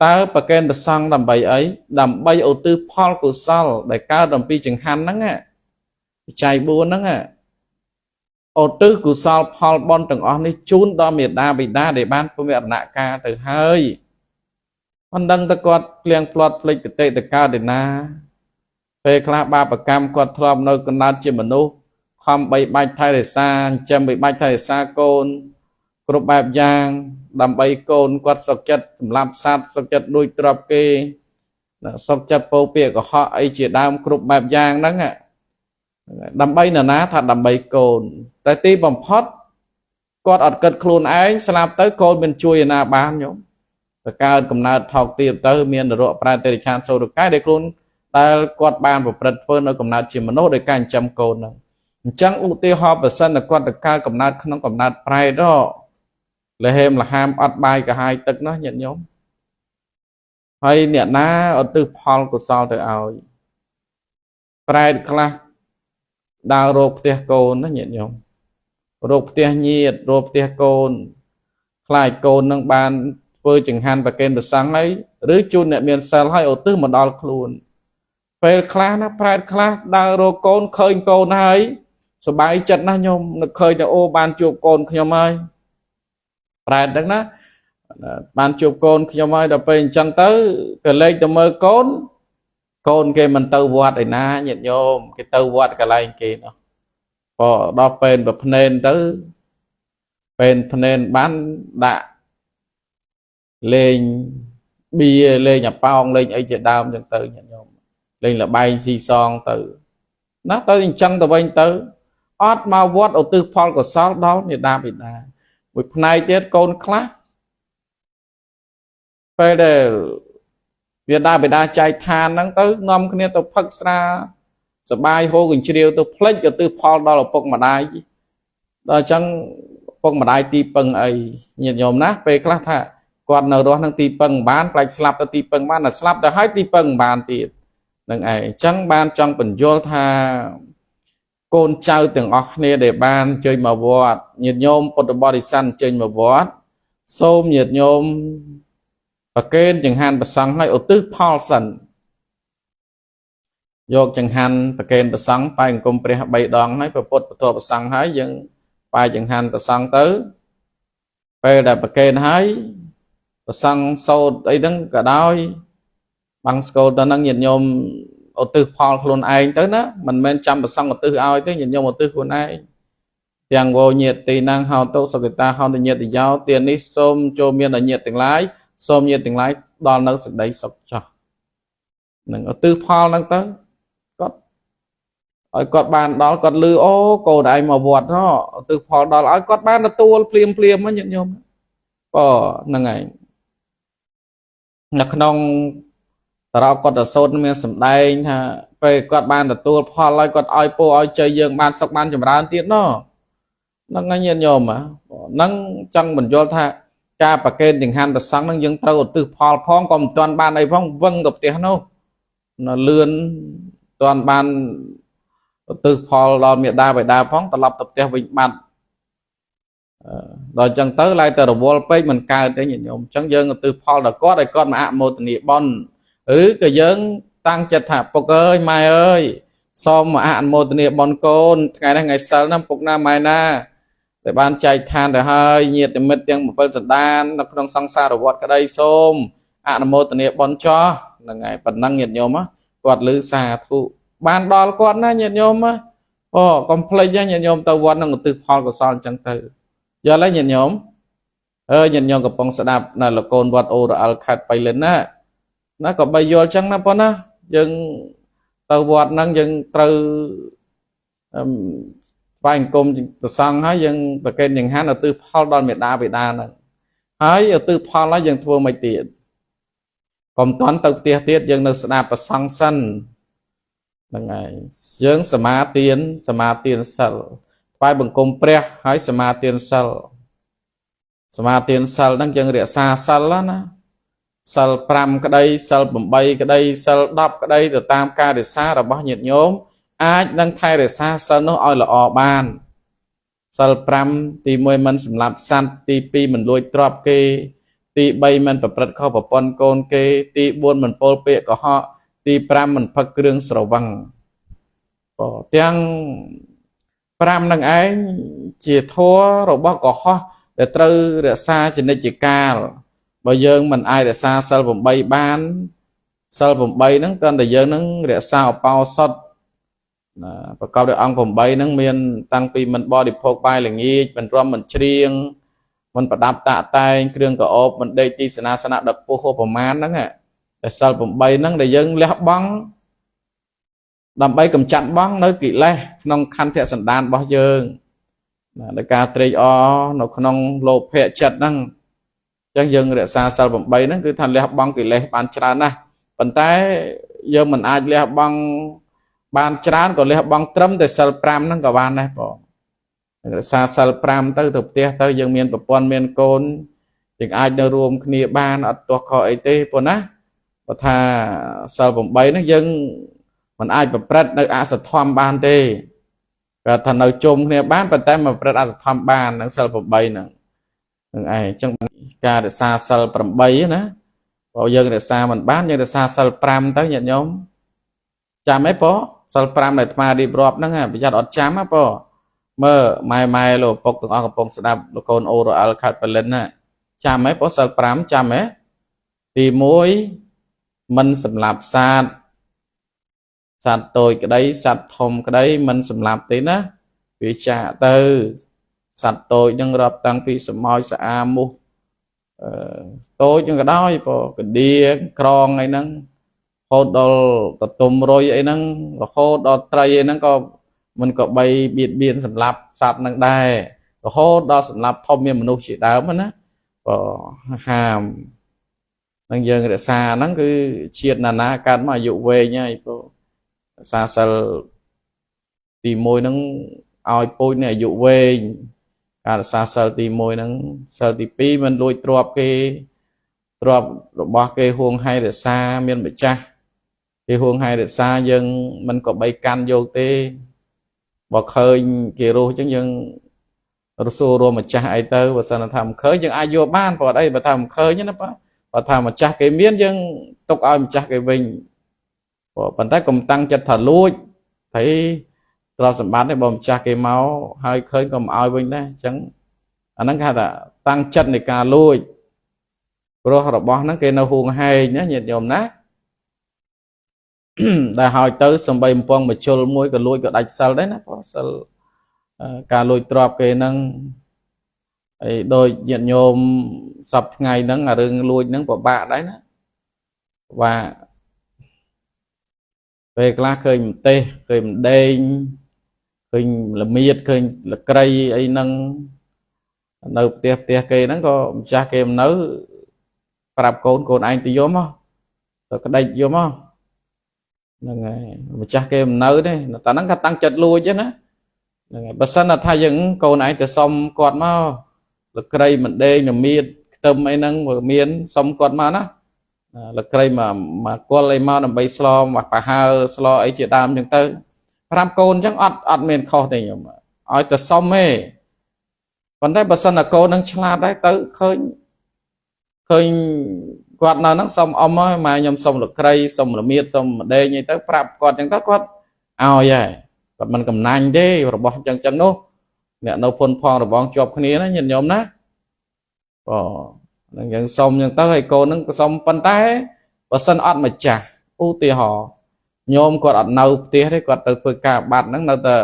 តើប្រគេនព្រះសង្ឃដើម្បីអីដើម្បីឧទ្ទិសផលកុសលដែលកើតអំពីចង្ហាន់ហ្នឹងបច្ច័យ4ហ្នឹងឧទ្ទិសកុសលផលបុណ្យទាំងអស់នេះជូនដល់មេដាបិតាដែលបានពុមរណកាលទៅហើយមិនដឹងតើគាត់ភ្លៀងផ្្លាត់ភ្លេចកតិតកើតឯណាពេលខ្លះបាបកម្មគាត់ធ្លាប់នៅកណ្ដាលជាមនុស្សខំបីបាច់ថែរក្សាចិញ្ចឹមបីបាច់ថែរក្សាកូនគ្រប់បែបយ៉ាងដើម្បីកូនគាត់សុខចិត្តសម្លាប់សត្វសុខចិត្តលួចទ្រព្យគេសុខចិត្តពោពាក្យកុហកអីជាដើមគ្រប់បែបយ៉ាងហ្នឹងដើម្បីនរណាថាដើម្បីកូនតែទីបំផុតគាត់អត់គិតខ្លួនឯងស្លាប់ទៅកូនមិនជួយឯណាបានញោមទៅកើតកំណើតថោកទាបទៅមាននរកប្រែតិរិឆានសូរកាយដែលខ្លួនដែលគាត់បានប្រព្រឹត្តធ្វើនៅកំណើតជាមនុស្សដោយការចិញ្ចឹមកូនហ្នឹងអញ្ចឹងឧទាហរណ៍បើសិនតែគាត់ទៅកើតកំណើតក្នុងកំណើតប្រែតលហេមលហាមអត់បាយកាហាយទឹកនោះញាតិញោមហើយអ្នកណាឧទ្ទិសផលកុសលទៅឲ្យប្រែតខ្លះដើររកផ្ទះកូនណាញាតិញោមរកផ្ទះញាតិរកផ្ទះកូនខ្លាចកូននឹងបានធ្វើចង្ហាន់ប្រគេនព្រះសង្ឃហើយឬជូនអ្នកមានសិលហើយឧទ្ទិសមកដល់ខ្លួនពេលខ្លះណាប្រែតខ្លះដើររកកូនឃើញកូនហើយសบายចិត្តណាស់ញោមនឹកឃើញតែអូបានជួបកូនខ្ញុំហើយប្រែតហ្នឹងណាបានជួបកូនខ្ញុំហើយដល់ពេលអញ្ចឹងទៅក៏លេចទៅមើលកូនកូនគេមិនទៅវត្តឯណាញាតិញោមគេទៅវត្តកន្លែងគេនោះបើដល់ពេលប្រភ្នែនទៅពេលភ្នែនបានដាក់លេងបៀលេងអាប៉ោងលេងអីជាដើមចឹងទៅញាតិញោមលេងលបែងស៊ីសងទៅណាទៅអញ្ចឹងទៅវិញទៅអត់មកវត្តឧទ្ទិសផលកុសលដល់មេដាបិតាមួយផ្នែកទៀតកូនខ្លះពេលដែលវាដាបិតាចែកឋានហ្នឹងទៅនាំគ្នាទៅផឹកស្រាសបាយហូរកញ្ជ្រៀវទៅផ្លិចឧទ្ទិសផលដល់ឪពុកម្ដាយដល់អញ្ចឹងឪពុកម្ដាយទីពឹងអីញាតិញោមណាពេលខ្លះថាគាត់នៅរស់នឹងទីពឹងបានខ្លាចស្លាប់ទៅទីពឹងបានតែស្លាប់ទៅហើយទីពឹងបានទៀតនឹងឯងអញ្ចឹងបានចង់បញ្យល់ថាកូនចៅទាំងអស់គ្នាដែលបានអញ្ជើញមកវត្តញាតិញោមពុទ្ធបរិស័ទអញ្ជើញមកវត្តសូមញាតិញោមប្រគេនចង្ហាន់ព្រះសង្ឃឲ្យឧទ្ទិសផលសិនយកចង្ហាន់ប្រគេនព្រះសង្ឃបែកអង្គមព្រះ3ដងហើយព្រះពុទ្ធពធព្រះសង្ឃហើយយើងបែកចង្ហាន់ព្រះសង្ឃទៅពេលដែលប្រគេនហើយព្រះសង្ឃសូត្រអីហ្នឹងក៏ដោយបង្ស្កូលទៅហ្នឹងញាតិញោមឧទ្ទិសផលខ្លួនឯងទៅណាមិនមែនចាំព្រះសង្ឃឧទ្ទិសឲ្យទេញាតិញោមឧទ្ទិសខ្លួនឯង ទាំងវោញាតិណាំងហោតុសុគតាហោតញាតិយោទាននេះសូមចូលមានដល់ញាតិទាំងឡាយសូមញាតិទាំងឡាយដល់នៅសេចក្តីសុខចោះនឹងឧទ្ទិសផលហ្នឹងទៅគាត់ឲ្យគាត់បានដល់គាត់លឺអូកូនឯងមកវត្តណោឧទ្ទិសផលដល់ឲ្យគាត់បានទទួលភ្លាមភ្លាមហ្នឹងញាតិញោមបើហ្នឹងឯងនៅក្នុងតរកតសោតមានសម្ដែងថាពេលគាត់បានទទួលផលហើយគាត់ឲ្យពោឲ្យជ័យយើងបានសុខបានចម្រើនទៀតណោះហ្នឹងហើយញាតិញោមហ្នឹងចង់បញ្យល់ថាការប្រកេនចង្ហាន់ប្រសង់ហ្នឹងយើងត្រូវឧទ្ទិសផលផងក៏មិនទាន់បានអីផងវឹងទៅផ្ទះនោះនៅលឿនទាន់បានឧទ្ទិសផលដល់មេដាបិតាផងត្រឡប់ទៅផ្ទះវិញបាត់ដល់អញ្ចឹងទៅឡើយតែរវល់ពេកមិនកើតទេញាតិញោមអញ្ចឹងយើងឧទ្ទិសផលដល់គាត់ឲ្យគាត់មកអនុមោទនាបុណ្យឬក៏យើងតាំងចិត្តថាពុកអើយម៉ែអើយសូមមកអនុមោទនាបុណ្យកូនថ្ងៃនេះថ្ងៃសិលណាពុកណាម៉ែណាដែលបានចែកឋានទៅហើយញាតិមិត្តទាំង7សន្តាននៅក្នុងសង្សារវដ្តក្តីសូមអនុមោទនាបុណ្យចោះហ្នឹងហើយប៉ុណ្ណឹងញាតិញោមគាត់ឮសាធុបានដល់គាត់ណាញាតិញោមអូកុំភ្លេចញាតិញោមទៅវត្តនឹងឧទ្ទិសផលកុសលអញ្ចឹងទៅយល់ហើយញាតិញោមអើញាតិញោមកំពុងស្ដាប់នៅលកូនវត្តអូរអិលខេត្តបៃលិនណាណាក៏បីយល់ចឹងណាប៉ុណ្ណាយើងទៅវត្តហ្នឹងយើងត្រូវស្វែងអង្គមប្រសង់ហើយយើងប្រកេនចង្ហាន់ឧទ្ទិសផលដល់មេដាបិតាហ្នឹងហើយឧទ្ទិសផលហើយយើងធ្វើមិនទៀតកុំតន់ទៅផ្ទះទៀតយើងនៅស្ដាប់ប្រសង់សិនហ្នឹងហើយយើងសមាទានសមាទានសិលថ្វាយបង្គំព្រះហើយសមាទានសិលសមាទានសិលហ្នឹងយើងរក្សាសិលណាសិល5ក្តីសិល8ក្តីសិល10ក្តីទៅតាមការរក្សារបស់ញាតិញោមអាចនឹងថែរក្សាសិលនោះឲ្យល្អបានសិល5ទី1មិនសម្លាប់សត្វទី2មិនលួចទ្រព្យគេទី3មិនប្រព្រឹត្តខុសប្រពន្ធកូនគេទី4មិនពោលពាក្យកុហកទី5មិនផឹកគ្រឿងស្រវឹងបើទាំង5នឹងឯងជាធម៌របស់កុហកដែលត្រូវរក្សាជានិច្ចកាលបើយើងមិនអាចរក្សាសិល8បានសិល8ហ្នឹងតើតែយើងនឹងរក្សាឧបោសថណាប្រកបដោយអង្គ8ហ្នឹងមានតាំងពីមិនបរិភោគបាយល្ងាចមិនរំមិនច្រៀងមិនប្រដាប់តាក់តែងគ្រឿងកោបមិនដេកទីសេនាសនៈដល់ពោះហួសប្រមាណហ្នឹងតែសិល8ហ្នឹងដែលយើងលះបង់ដើម្បីកម្ចាត់បង់នៅកិលេសក្នុងខន្ធៈសន្តានរបស់យើងណាដោយការត្រេកអរនៅក្នុងលោភៈចិត្តហ្នឹងអញ្ចឹងយើងរក្សាសិល8ហ្នឹងគឺថាលះបង់កិលេសបានច្រើនណាស់ប៉ុន្តែយើងមិនអាចលះបង់បានច្រើនក៏លះបង់ត្រឹមតែសិល5ហ្នឹងក៏បានដែរបងរក្សាសិល5ទៅទៅផ្ទះទៅយើងមានប្រពន្ធមានកូនយើងអាចនៅរួមគ្នាបានអត់ទាស់ខុសអីទេប៉ុណ្ណាបើថាសិល8ហ្នឹងយើងមិនអាចប្រព្រឹត្តនៅអសធម្មបានទេគាត់ថានៅជុំគ្នាបានប៉ុន្តែមិនប្រព្រឹត្តអសធម្មបាននឹងសិល8ហ្នឹងនឹងឯងអញ្ចឹងការរក្សាសិល8ណាបើយើងរក្សាមិនបានយើងរក្សាសិល5ទៅញាតិញោមចាំអីប៉សិល5ដែលអាត្មារៀបរាប់ហ្នឹងប្រយ័ត្នអត់ចាំណាប៉មើលម៉ែម៉ែលោកពុកទាំងអស់កំពុងស្ដាប់លោកកូនអូរអិលខេត្តបលិនណាចាំហ៎ប៉សិល5ចាំហ៎ទី1មិនសម្លាប់សត្វសត្វតូចក្តីសត្វធំក្តីមិនសម្លាប់ទេណាវាចាកទៅសត្វតូចនឹងរាប់តាំងពីសមោចស្អាមូសអឺតូចនឹងក៏ដោយបើកដៀក្រងអីហ្នឹងរហូតដល់កតុំរុយអីហ្នឹងរហូតដល់ត្រីអីហ្នឹងក៏មិនក៏បីបៀតបៀនសម្លាប់សត្វហ្នឹងដែររហូតដល់សម្លាប់ធំមានមនុស្សជាដើមណាបើហាមនឹងយើងរក្សាហ្នឹងគឺជាតិណានាកើតមកអាយុវែងហើយព្រោះរក្សាសិលទី1ហ្នឹងឲ្យពូជនេះអាយុវែងការរក្សាសិលទី1ហ្នឹងសិលទី2មិនលួចទ្រព្យគេទ្រព្យរបស់គេហួងហែរក្សាមានម្ចាស់គេហួងហែរក្សាយើងមិនក៏បីកាន់យកទេបើឃើញគេរស់អញ្ចឹងយើងរសួររួមម្ចាស់អីទៅបើសិនថាមិនឃើញយើងអាចយកបានព្រោះអីបើថាមិនឃើញណាបើបើថាម្ចាស់គេមានយើងទុកឲ្យម្ចាស់គេវិញប៉ុន្តែកុំតាំងចិត្តថាលួចthấy ទ្រព្យសម្បត្តិនេះបើម្ចាស់គេមកហើយឃើញក៏មិនឲ្យវិញដែរអញ្ចឹងអាហ្នឹងគេហៅថាតាំងចិត្តនៃការលួចព្រោះរបស់ហ្នឹងគេនៅហួងហែងណាញាតិញោមណាដែលហើយទៅសំបីបំពងមជុលមួយក៏លួចក៏ដាច់សិលដែរណាព្រោះសិល ការលួចទ្រព្យគេហ្នឹងហើយដូចញាតិញោមសប្តាហ៍ថ្ងៃហ្នឹងអារឿងលួចហ្នឹងពិបាកដែរណាពិបាកពេលខ្លះឃើញម្ទេសឃើញម្ដេងឃើញល្មៀតឃើញលក្រៃអីហ្នឹងនៅផ្ទះផ្ទះគេហ្នឹងក៏ម្ចាស់គេមិននៅប្រាប់កូនកូនឯងទៅយកមកទៅក្តិចយកមកហ្នឹងហើយម្ចាស់គេមិននៅទេតែហ្នឹងគាត់តាំងចិត្តលួចទេណាហ្នឹងហើយបើសិនថាយើងកូនឯងទៅសុំគាត់មកលក្រៃមិនដេងល្មៀតខ្ទឹមអីហ្នឹងបើមានសុំគាត់មកណាលក្រៃមកមកគល់អីមកដើម្បីស្លមកប្រហើស្លអីជាដើមអញ្ចឹងទៅប្រាប់កូនអញ្ចឹងអត់អត់មានខុសទេខ្ញុំឲ្យទៅសុំទេប៉ុន្តែបើសិនតែកូននឹងឆ្លាតដែរទៅឃើញឃើញគាត់នៅហ្នឹងសុំអ៊ំហើយម៉ែខ្ញុំសុំលក្រៃសុំល្មៀតសុំម្ដេងអីទៅប្រាប់គាត់អញ្ចឹងទៅគាត់ឲ្យហើយគាត់មិនកំណាញ់ទេរបស់អញ្ចឹងអញ្ចឹងនោះអ្នកនៅភុនផងរបងជាប់គ្នាណាញាតិញោមណាបើនឹងយើងសុំអញ្ចឹងទៅហើយកូនហ្នឹងក៏សុំប៉ុន្តែបើសិនអត់ម្ចាស់ឧទាហរណ៍ញោមគាត់អត់នៅផ្ទះទេគាត់ទៅធ្វើការបាត់ហ្នឹងនៅតែ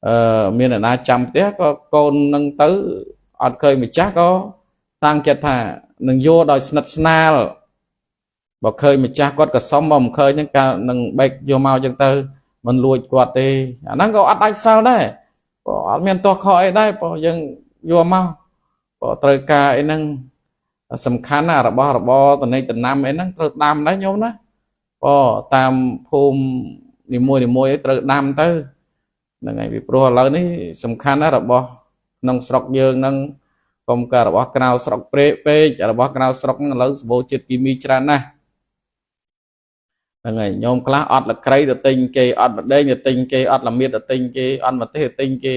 អឺមានអ្នកណាចាំផ្ទះក៏កូននឹងទៅអត់ឃើញម្ចាស់ក៏តាំងចិត្តថានឹងយកដោយស្និទ្ធស្នាលបើឃើញម្ចាស់គាត់ក៏សុំបើមិនឃើញហ្នឹងកាលនឹងបែកយកមកអញ្ចឹងទៅមិនលួចគាត់ទេអាហ្នឹងក៏អត់ដាច់សិលដែរបើអត់មានទោះខុសអីដែរបើយើងយកមកបើត្រូវការអីហ្នឹងសំខាន់ណារបស់របរតនីតំណាំអីហ្នឹងត្រូវដាំដែរញោមណាបើតាមភូមិនីមួយនីមួយអីត្រូវដាំទៅហ្នឹងហើយពីព្រោះឥឡូវនេះសំខាន់ណារបស់ក្នុងស្រុកយើងហ្នឹងកុំការរបស់ក្រៅស្រុកព្រេពេករបស់ក្រៅស្រុកហ្នឹងឥឡូវសម្បូរជាតិគីមីច្រើនណាស់ហ្នឹងហើយញោមខ្លះអត់លក្រៃទៅទិញគេអត់ម្ដេងទៅទិញគេអត់ល្មៀតទៅទិញគេអត់ម្ទេសទៅទិញគេ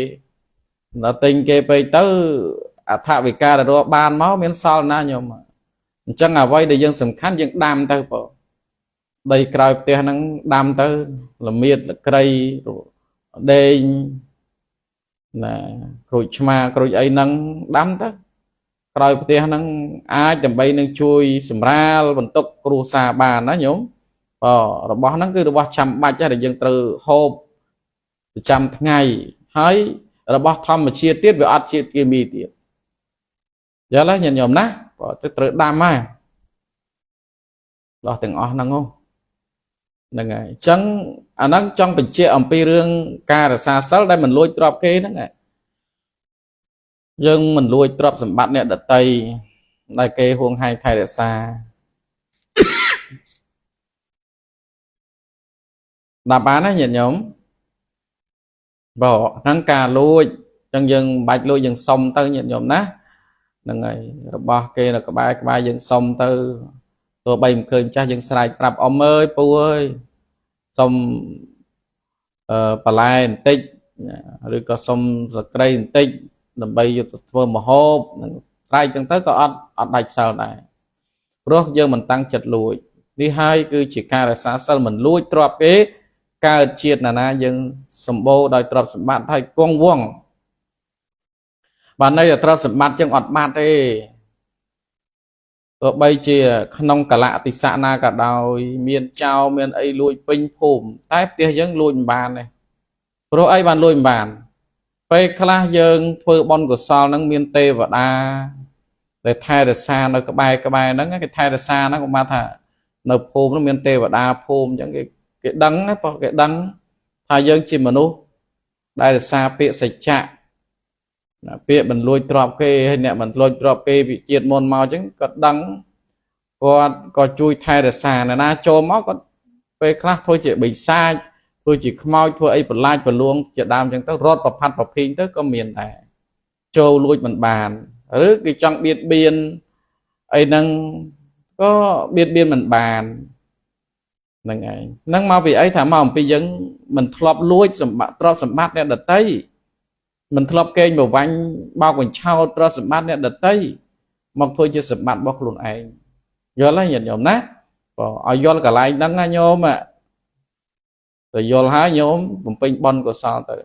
ដល់ទិញគេពេកទៅអថវិការដែលរកបានមកមានសល់ណាញោមអញ្ចឹងអ្វីដែលយើងសំខាន់យើងដាំទៅបើដីក្រោយផ្ទះហ្នឹងដាំទៅល្មៀតលក្រៃដេងណាក្រូចឆ្មាក្រូចអីហ្នឹងដាំទៅក្រោយផ្ទះហ្នឹងអាចដើម្បីនឹងជួយសម្រាលបន្ទុកគ្រួសារបានណាញោមបើរបស់ហ្នឹងគឺរបស់ចាំបាច់ដែលយើងត្រូវហូបប្រចាំថ្ងៃហើយរបស់ធម្មជាតិទៀតវាអត់ជាតិគីមីទៀតយល់ទេញាតិញោមណាបើទៅត្រូវដាំហើយដោះទាំងអស់ហ្នឹងហ្នឹងហើយអញ្ចឹងអាហ្នឹងចង់បញ្ជាក់អំពីរឿងការរក្សាសិលដែលមិនលួចទ្រព្យគេហ្នឹងយើងមិនលួចទ្រព្យសម្បត្តិអ្នកដតីដែលគេហួងហែងថែរក្សាដល់បានណាញាតិញោមបើហ្នឹងការលួចអញ្ចឹងយើងមិនបាច់លួចយើងសុំទៅញាតិញោមណាហ្នឹងហើយរបស់គេនៅក្បែរក្បែរយើងសុំទៅទោះបីមិនឃើញចាស់យើងស្រែកប្រាប់អ៊ំអើយពូអើយសុំអឺបន្លែបន្តិចឬក៏សុំសក្រីបន្តិចដើម្បីយកទៅធ្វើម្ហូបនឹងស្រែកចឹងទៅក៏អត់អត់ដាច់សិលដែរព្រោះយើងមិនតាំងចិត្តលួចនេះហើយគឺជាការរក្សាសិលមិនលួចទ្រព្យគេកើតជាតិណានាយើងសម្បូរដោយទ្រព្យសម្បត្តិហើយគង់វង្សបានន័យថាទ្រព្យសម្បត្តិចឹងអត់បាត់ទេទោះបីជាក្នុងកលៈតិសៈណាក៏ដោយមានចោរមានអីលួចពេញភូមិតែផ្ទះយើងលួចមិនបានទេព្រោះអីបានលួចមិនបានពេលខ្លះយើងធ្វើបុណ្យកុសលហ្នឹងមានទេវតាដែលថែរក្សានៅក្បែរក្បែរហ្នឹងគេថែរក្សាហ្នឹងក៏មកថានៅភូមិហ្នឹងមានទេវតាភូមិអញ្ចឹងគេគេដឹងណាព្រោះគេដឹងថាយើងជាមនុស្សដែលរក្សាពាក្យសច្ចៈណាពាក្យមិនលួចទ្រព្យគេហើយអ្នកមិនលួចទ្រព្យគេពីជាតិមុនមកអញ្ចឹងគាត់ដឹងគាត់ក៏ជួយថែរក្សាអ្នកណាចូលមកគាត់ពេលខ្លះធ្វើជាបិសាចធ្វើជាខ្មោចធ្វើអីប្រឡាចប្រលួងជាដើមអញ្ចឹងទៅរត់ប្រផាត់ប្រភីងទៅក៏មានដែរចូលលួចមិនបានឬគេចង់បៀតបៀនអីហ្នឹងក៏បៀតបៀនមិនបានហ្នឹងឯងហ្នឹងមកពីអីថាមកអំពីយើងមិនធ្លាប់លួចសម្បត្តិទ្រព្យសម្បត្តិអ្នកដតីមិនធ្លាប់កេងប្រវាញ់បោកបញ្ឆោតទ្រព្យសម្បត្តិអ្នកដតីមកធ្វើជាសម្បត្តិរបស់ខ្លួនឯងយល់ទេញាតិញោមណាបើឲ្យយល់កន្លែងហ្នឹងណាញោមទៅយល់ហើយញោមបំពេញបុណ្យកុសលទៅ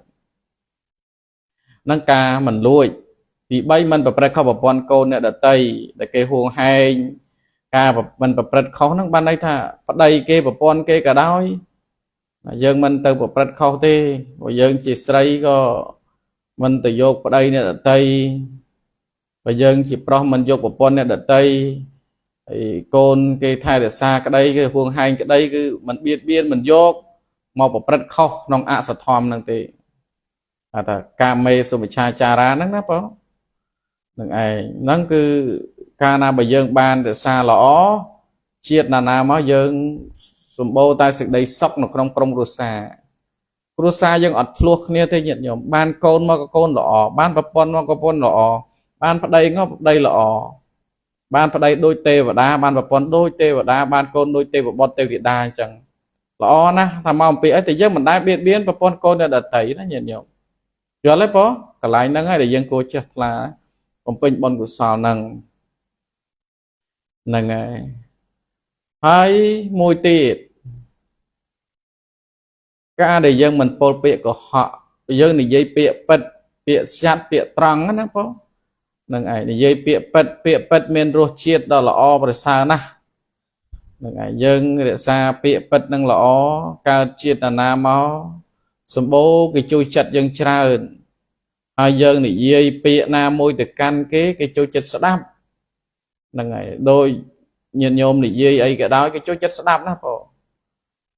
ហ្នឹងការមិនលួចទី3មិនប្រព្រឹត្តខុសប្រពន្ធកូនអ្នកដតីដែលគេហួងហែងការមិនប្រព្រឹត្តខុសហ្នឹងបានន័យថាប្តីគេប្រពន្ធគេក៏ដោយយើងមិនទៅប្រព្រឹត្តខុសទេព្រោះយើងជាស្រីក៏ មិនទៅយកប្តីអ្នកដតីបើយើងជាប្រុសមិនយកប្រពន្ធអ្នកដតីហើយកូនគេថែរក្សាក្តីគេហួងហែងក្តីគឺមិនបៀតបៀនមិនយកមកប្រព្រឹត្តខុសក្នុងអសធម្មហ្នឹងទេថាកាមេសុមិច្ឆាចារាហ្នឹងណាបងនឹងឯងហ្នឹងគឺកាលណាបើយើងបានរក្សាល្អជាតិណានាមកយើងសម្បូរតែសេចក្តីសុខនៅក្នុងក្រុមគ្រួសារគ្រួសារយើងអត់ឆ្លោះគ្នាទេញាតិញោមបានកូនមកក៏កូនល្អបានប្រពន្ធមកក៏ប្រពន្ធល្អបានប្តីក៏ប្តីល្អបានប្តីដូចទេវតាបានប្រពន្ធដូចទេវតាបានកូនដូចទេវបុត្រទេវធីតាអញ្ចឹងល្អណាស់ថាមកអំពីអីតែយើងមិនដែលបៀតបៀនប្រពន្ធកូនអ្នកដតីណាញាតិញោមយល់ទេបងកន្លែងហ្នឹងហើយដែលយើងគួរចេះថ្លាបំពេញបុណ្យកុសលហ្នឹងហ្នឹងហើយហើយមួយទៀតការដែលយើងមិនពោលពាក្យកុហកយើងនិយាយពាក្យពិតពាក្យស្យាត់ពាក្យត្រង់ណាបងនឹងឯងនិយាយពាក្យពិតពាក្យពិតមានរសជាតិដ៏ល្អប្រសើរណាស់នឹងឯងយើងរក្សាពាក្យពិតនឹងល្អកើតជាតិណាមកសម្បូរគេជួយចិត្តយើងច្រើនហើយយើងនិយាយពាក្យណាមួយទៅកាន់គេគេចូលចិត្តស្ដាប់ហ្នឹងហើយដូចញាតិញោមនិយាយអីក៏ដោយគេចូលចិត្តស្ដាប់ណាបង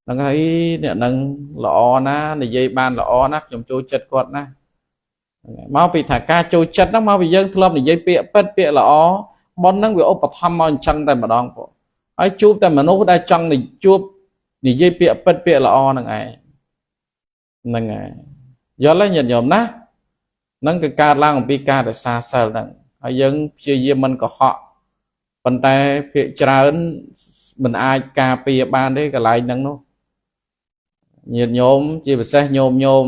ហ្នឹងហើយអ្នកនឹងល្អណានិយាយបានល្អណាខ្ញុំចូលចិត្តគាត់ណាមកពីថាការចូលចិត្តហ្នឹងមកពីយើងធ្លាប់និយាយពាក្យពិតពាក្យល្អប៉ុនហ្នឹងវាឧបត្ថម្ភមកអញ្ចឹងតែម្ដងបងហើយជួបតែមនុស្សដែលចង់ជួបនិយាយពាក្យពិតពាក្យល្អហ្នឹងឯងហ្នឹងហើយយល់ទេញាតិញោមណាហ្នឹងគឺកើតឡើងអំពីការរក្សាសិលហ្នឹងហើយយើងព្យាយាមមិនកុហកប៉ុន្តែភាកច្រើនមិនអាចការពារបានទេកន្លែងហ្នឹងនោះញាតិញោមជាពិសេសញោមញោម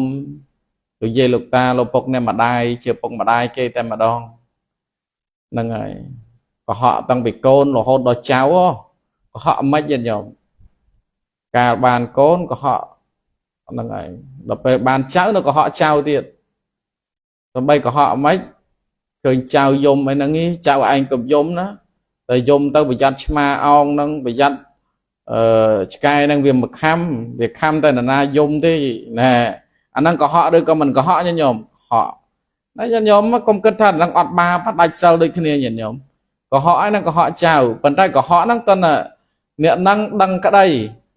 លោកយាយលោកតាលោកពុកអ្នកម្ដាយជាពុកម្ដាយគេតែម្ដងហ្នឹងហើយកុហកតាំងពីកូនរហូតដល់ចៅកុហកមិនញាតិញោមកាលបានកូនកុហកហ្នឹងហើយដល់ពេលបានចៅនៅកុហកចៅទៀតសំបីកុហកមិនឃើញចៅយំអីហ្នឹងចៅឯងក៏យំណាតែយំទៅប្រយ័ត្នឆ្មាអោងហ្នឹងប្រយ័ត្នអឺឆ្កែហ្នឹងវាមកខំវាខំតែនរណាយំទេណែអាហ្នឹងកុហកឬក៏មិនកុហកញាតិញោមកុហកណាញាតិញោមកុំគិតថាអាហ្នឹងអត់បាបដាច់សិលដូចគ្នាញាតិញោមកុហកហ្នឹងកុហកចៅប៉ុន្តែកុហកហ្នឹងតើអ្នកហ្នឹងដឹងក្តី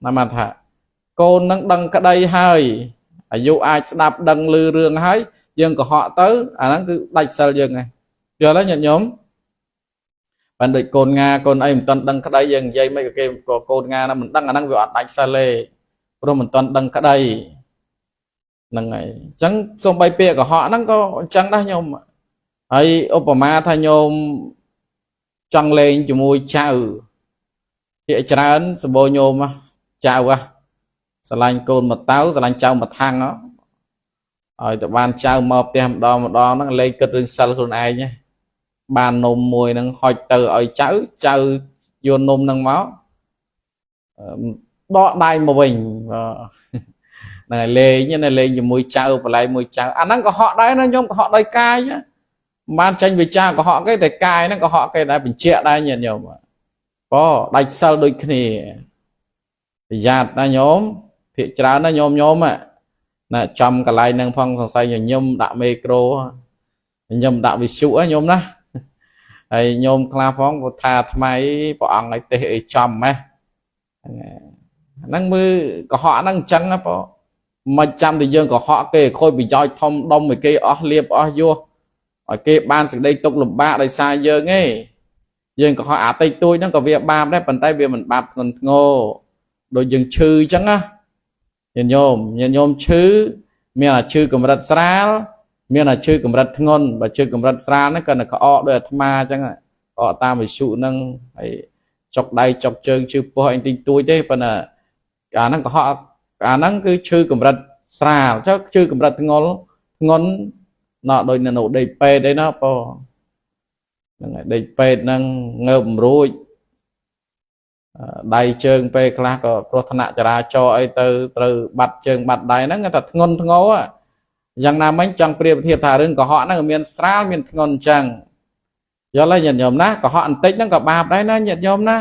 ណាមកថាកូនហ្នឹងដឹងក្តីហើយអាយុអាចស្ដាប់ដឹងឮរឿងហើយយើងកុហកទៅអាហ្នឹងគឺដាច់សិលយើងហ្នឹងយល់ទេញាតិញោមបានដូចកូនងាកូនអីមិនទាន់ដឹងក្តីយើងនិយាយមិនក៏គេក៏កូនងាហ្នឹងមិនដឹងអាហ្នឹងវាអត់ដាច់សិលទេព្រោះមិនទាន់ដឹងក្តីហ្នឹងហើយអញ្ចឹងសំបីពាក្យកុហកហ្នឹងក៏អញ្ចឹងដែរញោមហើយឧបមាថាញោមចង់លេងជាមួយចៅភាកច្រើនសម្បូរញោមចៅហ៎ស្រឡាញ់កូនមកតៅស្រឡាញ់ចៅមកថាំងឲ្យតែបានចៅមកផ្ទះម្ដងម្ដងហ្នឹងលេងគិតរឿងសិលខ្លួនឯងបាននំមួយហ្នឹងហុចទៅឲ្យចៅចៅយកនំហ្នឹងមកដកដៃមកវិញហ្នឹងហើយលេងណាលេងជាមួយចៅបន្លែមួយចៅអាហ្នឹងកុហកដែរណាញោមកុហកដោយកាយមិនបានចេញវិចារកុហកគេតែកាយហ្នឹងកុហកគេដែរបញ្ជាក់ដែរញាតិញោមបដាច់សិលដូចគ្នាប្រយ័ត្នណាញោមភាកច្រើនណាញោមញោមណាចំកន្លែងហ្នឹងផងសង្ស័យញញឹមដាក់មេក្រូញញឹមដាក់វិទ្យុហ៎ញោមណាហើយញោមខ្លះផងគាត់ថាថ្មីព្រះអង្គឲ្យទេសអីចំម៉េះហ្នឹងមើលកុហកហ្នឹងអញ្ចឹងណាបងមិនចាំតែយើងកុហកគេខូចប្រយោជន៍ធំដុំឲ្យគេអស់លៀបអស់យោឲ្យគេបានសេចក្តីទុកលំបាកដោយសារយើងឯងយើងកុហកអាតិចតួចហ្នឹងក៏វាបាបដែរប៉ុន្តែវាមិនបាបធ្ងន់ធ្ងរដូចយើងឈឺអញ្ចឹងណាញាតិញោមញាតិញោមឈឺមានអាឈឺកម្រិតស្រាលមានអាឈឺកម្រិតធ្ងន់បើឈឺកម្រិតស្រាលហ្នឹងក៏នៅក្អកដោយអាត្មាអញ្ចឹងក្អកតាមវិសុហ្នឹងហើយចុកដៃចុកជើងឈឺពោះអីតិចតួចទេប៉ុន្តែអាហ្នឹងកុហកអាហ្នឹងគឺឈឺកម្រិតស្រាលចុះឈឺកម្រិតធ្ងន់ធ្ងន់ណោះដូចនៅដេកពេទ្យអីណាបងហ្នឹងហើយដេកពេទ្យហ្នឹងងើបមិនរួចដៃជើងពេលខ្លះក៏គ្រោះថ្នាក់ចរាចរណ៍អីទៅត្រូវបាត់ជើងបាត់ដៃហ្នឹងគេថាធ្ងន់ធ្ងរយ៉ាងណាមិញចង់ប្រៀបធៀបថារឿងកុហកហ្នឹងមានស្រាលមានធ្ងន់អញ្ចឹងយល់ទេញាតិញោមណាកុហកបន្តិចហ្នឹងក៏បាបដែរណាញាតិញោមណា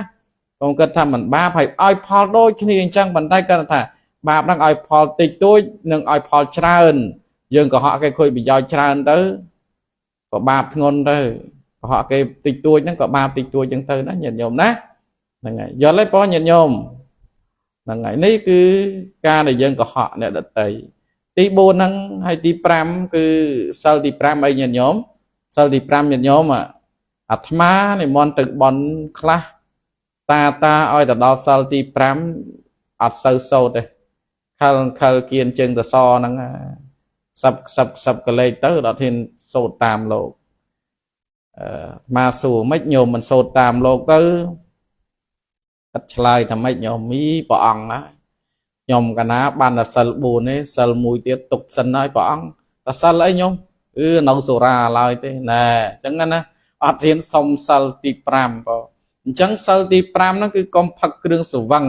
កុំគិតថាមិនបាបហើយឲ្យផលដូចគ្នាអញ្ចឹងប៉ុន្តែគាត់ថាបាបហ្នឹងឲ្យផលតិចតួចនិងឲ្យផលច្រើន យើងកុហកគេខូចប្រយោជន៍ច្រើនទៅក៏បាបធ្ងន់ទៅកុហកគេតិចតួចហ្នឹងក៏បាបតិចតួចចឹងទៅណាញាតិញោមណាហ្នឹងហើយយល់ទេបងញាតិញោមហ្នឹងហើយនេះគឺការដែលយើងកុហកអ្នកដតីទី4ហ្នឹងហើយទី5គឺសិលទី5អីញាតិញោមសិលទី5ញាតិញោមអាត្មានិមន្តទៅបន់ខ្លះតាតាឲ្យទៅដល់សិលទី5អត់សូវសូត្រទេខលខលគៀនជើងតសហ្នឹងសឹបសឹបសឹបកលេចទៅដល់ធានសូត្រតាមលោកអឺអាត្មាសួរម៉េចញោមមិនសូត្រតាមលោកទៅគាត់ឆ្លើយថាម៉េចញោមមីព្រះអង្គណាខ្ញុំកណាបានតែសិល4ទេសិល1ទៀតទុកសិនហើយព្រះអង្គតែសិលអីញោមគឺនៅសូរាឡើយទេណែអញ្ចឹងណាអត់រៀនសុំសិលទី5បងអញ្ចឹងសិលទី5ហ្នឹងគឺកុំផឹកគ្រឿងសវឹង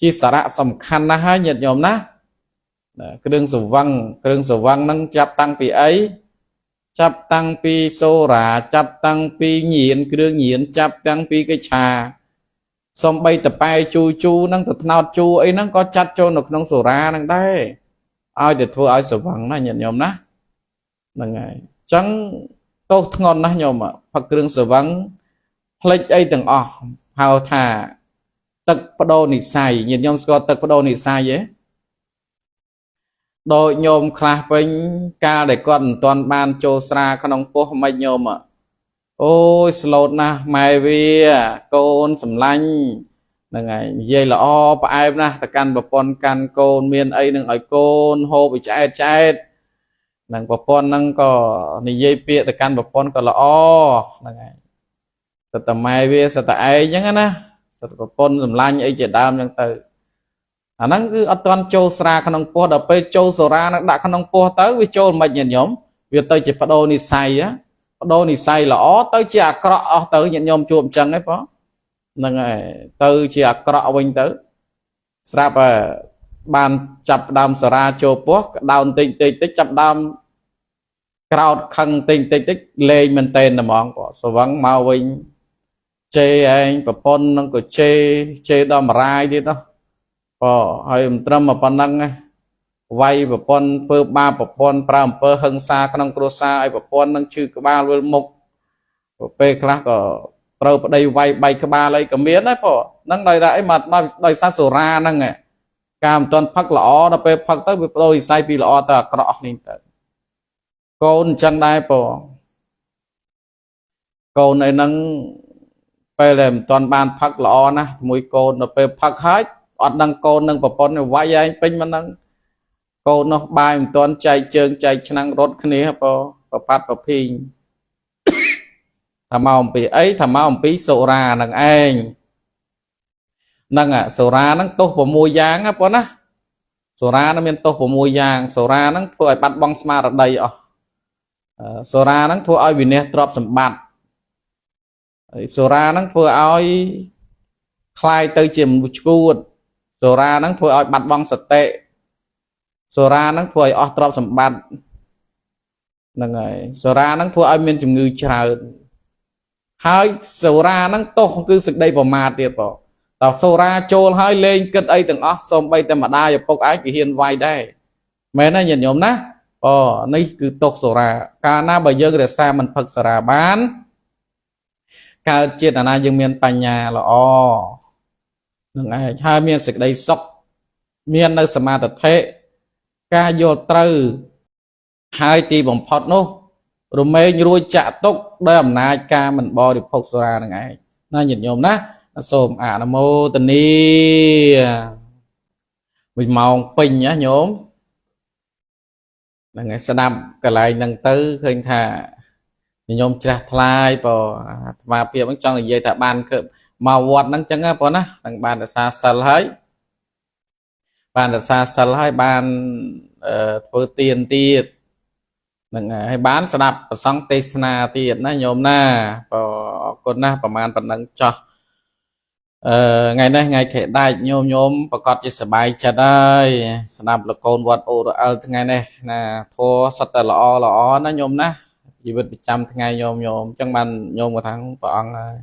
ជាសារៈសំខាន់ណាស់ហើយញាតិញោមណាគ្រឿងសវឹងគ្រឿងសវឹងហ្នឹងចាប់តាំងពីអីចាប់តាំងពីសូរាចាប់តាំងពីញៀនគ្រឿងញៀនចាប់តាំងពីកិច្ឆាសំបីតប៉ែជូជូហ្នឹងទៅថ្នោតជូអីហ្នឹងក៏ចាត់ចូលនៅក្នុងសូរាហ្នឹងដែរឲ្យតែធ្វើឲ្យសវឹងណាញាតិញោមណាហ្នឹងហើយអញ្ចឹងទោសធ្ងន់ណាស់ញោមផឹកគ្រឿងសវឹងផ្លិចអីទាំងអស់ហៅថាទឹកបដូរនិស័យញាតិញោមស្គាល់ទឹកបដូរនិស័យទេដូចញោមខ្លះវិញកាលដែលគាត់មិនទាន់បានចូលស្រាក្នុងពោះមិនញោមអូយស្លូតណាស់ម៉ែវាកូនសម្លាញ់ហ្នឹងហើយនិយាយល្អផ្អែមណាស់ទៅកាន់ប្រពន្ធកាន់កូនមានអីនឹងឲ្យកូនហូបឲ្យឆ្អែតឆ្អែតនឹងប្រពន្ធហ្នឹងក៏និយាយពាក្យទៅកាន់ប្រពន្ធក៏ល្អហ្នឹងហើយសតម៉ែវាសតឯងអញ្ចឹងណាសតប្រពន្ធសម្លាញ់អីជាដើមអញ្ចឹងទៅអាហ្នឹងគឺអត់ទាន់ចូលស្រាក្នុងពោះដល់ពេលចូលសូរានឹងដាក់ក្នុងពោះទៅវាចូលមិនញាតិញោមវាទៅជាបដូរនិស័យបដូរនិស័យល្អទៅជាអាក្រក់អស់ទៅញាតិញោមជួបអញ្ចឹងឯងបងហ្នឹងហើយទៅជាអាក្រក់វិញទៅស្រាប់បានចាប់ដើមសារាចូលពោះក្តៅតិចតិចតិចចាប់ដើមក្រោតខឹងតិចតិចតិចលេងមែនតែនហ្មងបងស្វឹងមកវិញជេរឯងប្រពន្ធនឹងក៏ជេរជេរដល់មរាយទៀតនោះបងហើយមិនត្រឹមតែប៉ុណ្្នឹងទេវាយប្រពន្ធធ្វើបាបប្រពន្ធប្រើអំពើហិង្សាក្នុងគ្រួសារឲ្យប្រពន្ធនឹងឈឺក្បាលវិលមុខពេលខ្លះក៏ត្រូវប្តីវាយបែកក្បាលអីក៏មានដែរបងហ្នឹងដោយថាអីមកដោយសារសូរាហ្នឹងការមិនទាន់ផឹកល្អដល់ពេលផឹកទៅវាបដូរវិស័យពីល្អទៅអាក្រក់អស់នេះទៅកូនអញ្ចឹងដែរបងកូនអីហ្នឹងពេលដែលមិនទាន់បានផឹកល្អណាស់មួយកូនដល់ពេលផឹកហើយអត់ដឹងកូននឹងប្រពន្ធវាយឯងពេញមិនហ្នឹងកូននោះបាយមិនទាន់ចែកជើងចែកឆ្នាំងរត់គ្នាបងប្រផាត់ប្រភីងថាមកអំពីអីថាមកអំពីសូរានឹងឯងហ្នឹងសូរាហ្នឹងទោស6យ៉ាងណាបងណាសូរាហ្នឹងមានទោស6យ៉ាងសូរាហ្នឹងធ្វើឲ្យបាត់បង់ស្មារតីអស់សូរាហ្នឹងធ្វើឲ្យវិន័យទ្រព្យសម្បត្តិហើយសូរាហ្នឹងធ្វើឲ្យคล้ายទៅជាមនុស្សឈួតសូរាហ្នឹងធ្វើឲ្យបាត់បង់សតិសូរាហ្នឹងធ្វើឲ្យអស់ទ្រព្យសម្បត្តិហ្នឹងហើយសូរាហ្នឹងធ្វើឲ្យមានជំងឺច្រើនហើយសូរាហ្នឹងទោសគឺសេចក្តីប្រមាទទៀតបងតើសូរាចូលហើយលេងគិតអីទាំងអស់សូម្បីតែម្ដាយឪពុកឯងគេហ៊ានវាយដែរមែនទេញាតិញោមណាអូនេះគឺទោសសូរាកាលណាបើយើងរក្សាមិនផឹកសូរាបានកើតជាតិណាយើងមានបញ្ញាល្អនឹងឯងហើយមានសេចក្តីសុខមាននៅសមាធិការយល់ត្រូវហើយទីបំផុតនោះរមែងរួចចាក់ទុកដោយអំណាចការមិនបរិភោគសូរានឹងឯងណាញាតិញោមណាសូមអនុមោទនាមួយម៉ោងពេញណាញោមហ្នឹងហើយស្ដាប់កន្លែងហ្នឹងទៅឃើញថាញោមច្រាស់ថ្លាយបើអាត្មាភាពហ្នឹងចង់និយាយថាបានគឺមកវត្តហ្នឹងចឹងណាបងណានឹងបានរក្សាសិលហើយបានរក្សាសិលហើយបានធ្វើទានទៀតហ្នឹងហើយបានស្ដាប់ប្រសង់ទេសនាទៀតណាញោមណាបើអរគុណណាស់ប្រហែលប៉ុណ្ណឹងចោះអឺថ្ងៃនេះថ្ងៃខេដាច់ញោមញោមប្រកាសជាសบายចិត្តហើយស្ដាប់លកូនវត្តអូរអិលថ្ងៃនេះណាធัวសត្វតែល្អល្អណាញោមណាជីវិតប្រចាំថ្ងៃញោមញោមអញ្ចឹងបានញោមក៏ថាព្រះអង្គហើយ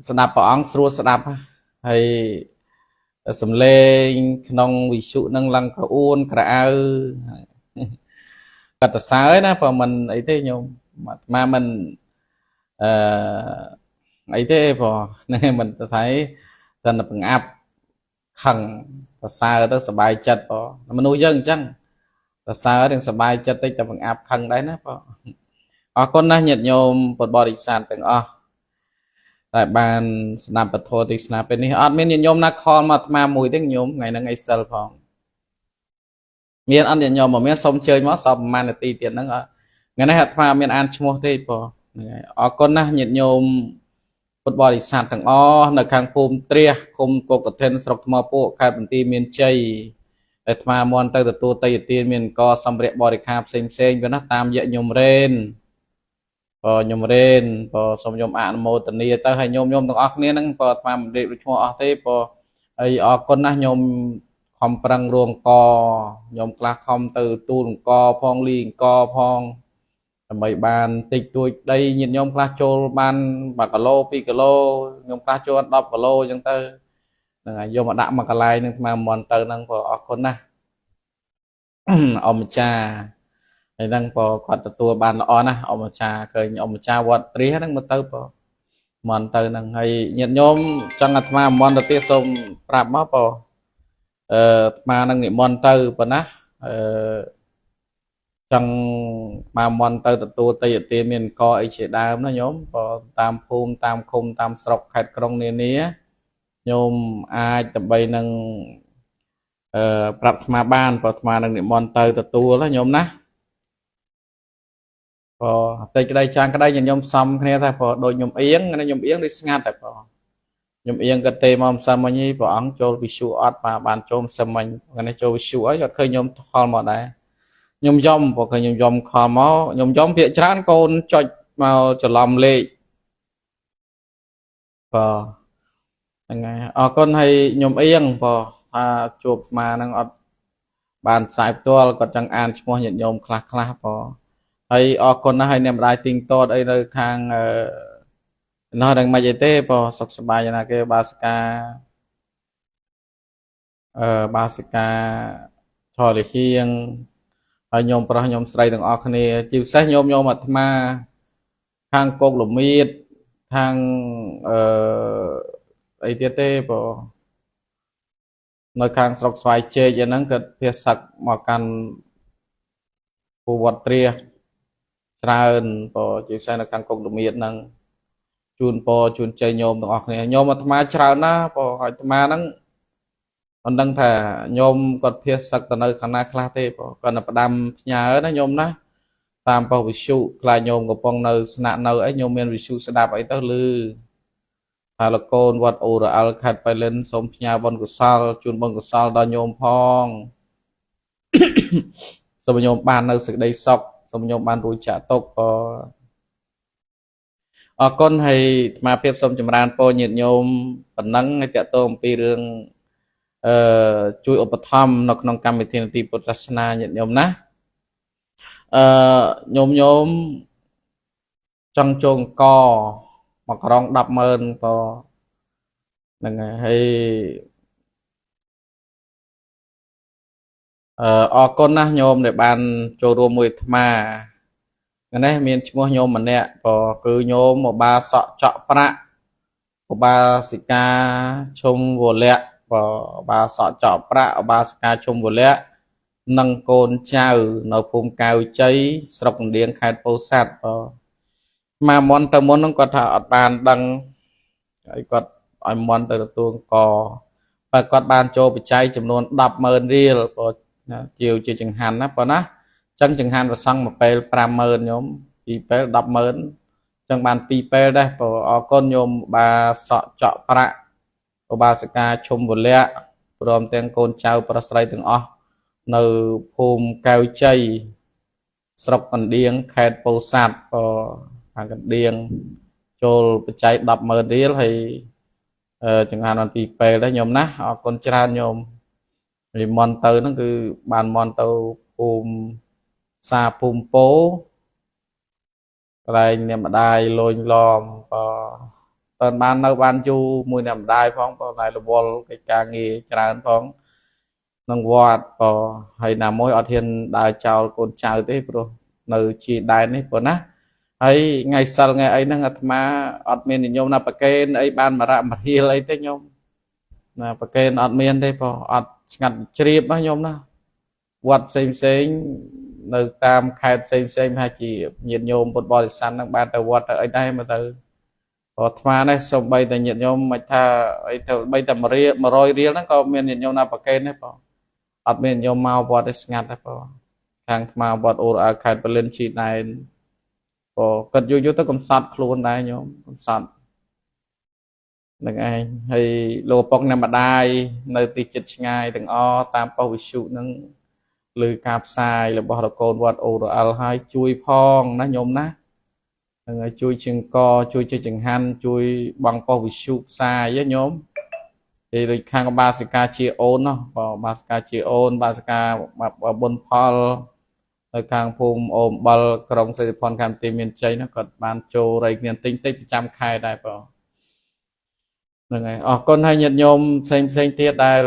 ស្ដាប់ព្រះអង្គស្រួលស្ដាប់ហើយ សំលេងក្នុងវិទ្យុនឹងឡើងក្រអួនក្រអៅគាត់ទៅសើណា ព្រោះមិនអីទេញោម អាត្មាមិនអឺអីទេ ព្រោះហ្នឹងមិនទៅថៃតែបង្អាប់ខឹង សរសើរទៅសบายចិត្ត ព្រោះមនុស្សយើងអញ្ចឹង សរសើរនឹងសบายចិត្តតិច តែបង្អាប់ខឹងដែរណា ព្រោះអរគុណណាស់ញាតិញោមពុទ្ធបរិស័ទទាំងអស់ តែបានស្ដាប់ពធទេសនាពេលនេះ។ អត់មានញាតិញោមណាខលមកអាត្មាមួយទេញោម ថ្ងៃហ្នឹងអីសិលផង មានអត់ញាតិញោម? មកមានសូមជើញមកសពប្រហែលនាទីទៀតហ្នឹង។ ថ្ងៃនេះអាត្មាមានអានឈ្មោះទេ ព្រោះហ្នឹងហើយ។ អរគុណណាស់ញាតិញោមពុទ្ធបរិស័ទទាំងអស់ នៅខាងភូមិទ្រះ ឃុំកុកកធិន ស្រុកថ្មពួក ខេត្តបន្ទាយមានជ័យ ដែលអាត្មាមន់ទៅទទួលតេយទាន មានកសម្ភារៈបរិខាផ្សេងផ្សេងប៉ុណ្ណា តាមយៈញោមរ៉េន បើញោមរ៉េន បើសូមញោមអនុមោទនាទៅ ហើយញោមញោមទាំងអស់គ្នាហ្នឹង បើអាត្មាមិនរៀបឈ្មោះអស់ទេ បើហើយអរគុណណាស់ញោម ខំប្រឹងរួងក ញោមខ្លះខំទៅទូលអង្គផង លីអង្គផង ដើម្បីបានតិចតួចដី។ ញាតិញោមខ្លះចូលបាន1គីឡូ2គីឡូ ញោមខ្លះចូល10គីឡូអញ្ចឹងទៅ ហ្នឹងហើយ យកមកដាក់មកកន្លែងហ្នឹង អាត្មាមន់ទៅហ្នឹង ព្រោះអរគុណណាស់អម្ចាស់ហើយហ្នឹង ព្រោះគាត់ទទួលបានល្អណាស់អម្ចាស់ ឃើញអម្ចាស់វត្តទ្រាសហ្នឹងមកទៅ ព្រោះមន់ទៅហ្នឹងហើយ។ ញាតិញោមចង់អាត្មាមន់ទៅទៀត សូមប្រាប់មក ព្រោះអាត្មានឹងនិមន្តទៅប៉ុណ្ណា អឺចង់មកមន់ទៅទទួលតេយទានមានកអីជាដើមណាញោម បើតាមភូមិតាមឃុំតាមស្រុកខេត្តក្រុងនានា ញោមអាចដើម្បីនឹងប្រាប់អាត្មាបាន ព្រោះអាត្មានឹងនិមន្តទៅទទួលណាញោមណា។ ព្រោះតិចក្តីចាងក្តី ញោមសំគ្នាថា ព្រោះដូចញោមអៀង ញោមអៀងដូចស្ងាត់តែ ព្រោះញោមអៀងក៏ទេមកម្សិលមិញ ព្រះអង្គចូលវិសុអត់បានចូលម្សិលមិញ ថ្ងៃនេះចូលវិសុហើយ អត់ឃើញញោមខលមកដែរ ខ្ញុំយំ ព្រោះឃើញខ្ញុំយំខលមក ខ្ញុំយំភាកច្រើនកូនចុចមកច្រឡំលេខ បាទ ហ្នឹងហើយ អរគុណ។ ហើយខ្ញុំអៀង ព្រោះថាជួបស្មាហ្នឹងអត់បានផ្សាយផ្ទាល់ គាត់ចង់អានឈ្មោះញាតិញោមខ្លះខ្លះ ព្រោះហើយអរគុណណាស់។ ហើយអ្នកម្ដាយទីងតតអីនៅខាងអឺនោះដឹងមិនអីទេ ព្រោះសុខសប្បាយណាគេ បាសិកាបាសិកាឆលហៀង ហើយញោមប្រុសញោមស្រីទាំងអស់គ្នា ជាពិសេសញោមញោមអាត្មាខាងគោកលមៀត ខាងអឺអីទៀតទេ ព្រោះនៅខាងស្រុកស្វាយជែកអីហ្នឹង គាត់ភាសឹកមកកាន់ពូវត្តទ្រាសច្រើន ព្រោះជាពិសេសនៅខាងគោកលមៀតហ្នឹង ជូនពរជូនជ័យញោមទាំងអស់គ្នា។ ញោមអាត្មាច្រើនណាស់ ព្រោះអាត្មាហ្នឹងមិនដឹងថាញោមគាត់ភាសឹកទៅនៅខាងណាខ្លះទេ ព្រោះគាត់នៅផ្ដាំផ្ញើណាញោមណា តាមប៉ុស្តិ៍វិទ្យុ ខ្លាចញោមកំពុងនៅស្នាក់នៅអី ញោមមានវិទ្យុស្ដាប់អីទៅ ឮថាលកូនវត្តអូរ៉ាល់ខេត្តបៃលិន សូមផ្ញើបុណ្យកុសលជូនបុណ្យកុសលដល់ញោមផង សូមញោមបាននៅសេចក្តីសុខ សូមញោមបានរួចចាក់ទុក្ខ។ ក៏អរគុណ ហើយអាត្មាភាពសូមចម្រើនពរញាតិញោមប៉ុណ្ណឹង ហើយតកតងអំពីរឿងជួយឧបត្ថម្ភនៅក្នុងកម្មវិធីនទីពុទ្ធសាសនាញាតិញោមណា។ ញោមញោមចង់ចូលកមកក្រុង100000 ក៏ហ្នឹងហើយ អរគុណណាស់ញោមដែលបានចូលរួមមួយអាត្មាថ្ងៃនេះ។ មានឈ្មោះញោមម្នាក់ ក៏គឺញោមមបាសក់ចក់ប្រាក់ ឧបាសិកាឈុំវលៈ បើបាសក់ចក់ប្រាក់ ឧបាសិកាឈុំវលៈ និងកូនចៅ នៅភូមិកៅជ័យ ស្រុកកណ្ដៀង ខេត្តពោធិ៍សាត់។ បើមកមុនទៅមុនហ្នឹង គាត់ថាអត់បានដឹង ហើយគាត់ឲ្យមន់ទៅទទួលក បើគាត់បានចូលបច្ច័យចំនួន100000រៀល បើជាជាចង្ហាន់ណា ប៉ុណ្ណាអញ្ចឹង ចង្ហាន់ប្រសង់មួយពេល50000 ញោមពីរពេល100000 ចឹងបានពីរពេលដែរ។ បើអរគុណញោមបាសក់ចក់ប្រាក់ ឧបាសិកាឈុំវលៈ ព្រមទាំងកូនចៅប្រុសស្រីទាំងអស់ នៅភូមិកែវជ័យ ស្រុកកណ្ដៀង ខេត្តពោធិ៍សាត់ ក៏ខាងកណ្ដៀង ចូលបច្ច័យ100000រៀល ហើយចង្ហាន់បានពីរពេលដែរញោមណា។ អរគុណច្រើនញោម។ ហើយមន់ទៅហ្នឹង គឺបានមន់ទៅភូមិសាភូមិពោ កន្លែងអ្នកម្ដាយលូញឡំ ក៏ តើបាននៅបានយូរមួយអ្នកម្ដាយផងបើតែរវល់កិច្ចការងារច្រើនផងក្នុងវត្តបើហើយណាមួយអត់ហ៊ានដើរចោលកូនចៅទេព្រោះនៅជាដែននេះប៉ុណ្ណាហើយថ្ងៃសិលថ្ងៃអីហ្នឹងអាត្មាអត់មានញោមណាប្រកេនអីបានមរៈមរៀលអីទេញោមណាប្រកេនអត់មានទេបើអត់ស្ងាត់ជ្រាបណាញោមណាវត្តផ្សេងផ្សេងនៅតាមខេត្តផ្សេងផ្សេងប្រហែលជាញាតិញោមពុទ្ធបរិស័ទហ្នឹងបានទៅវត្តទៅអីដែរមកទៅព្រោះអាត្មានេះសំបីតែញាតិញោមមិនថាអីទៅបីតែ1រៀល100រៀលហ្នឹងក៏មានញាតិញោមណាប្រកេនដែរបងអត់មានញោមមកវត្តទេស្ងាត់ទេបងខាងអាត្មាវត្តអូរអើខេត្តពលិនជីដែនបងគាត់យូរយូរទៅកំសត់ខ្លួនដែរញោមកំសត់នឹងឯងហើយលោកឪពុកអ្នកម្ដាយនៅទីជិតឆ្ងាយទាំងអស់តាមប៉ុស្តិ៍វិទ្យុនឹងឬការផ្សាយរបស់រកូនវត្តអូរអល់ហើយជួយផងណាញោមណាហ្នឹងហើយជួយជាងកជួយចេះចង្ហាន់ជួយបងប៉ុស្តិ៍វិទ្យុផ្សាយញោមហើយដូចខាងបាសិកាជាអូនណោះបើបាសិកាជាអូនបាសិកាបុណ្យផលនៅខាងភូមិអូមបលក្រុងសិទ្ធិផនខេមទីមានជ័យនោះគាត់បានចូលរៃគ្នាទិញតិចប្រចាំខែដែរបងហ្នឹងហើយអរគុណហើយញាតិញោមផ្សេងផ្សេងទៀតដែល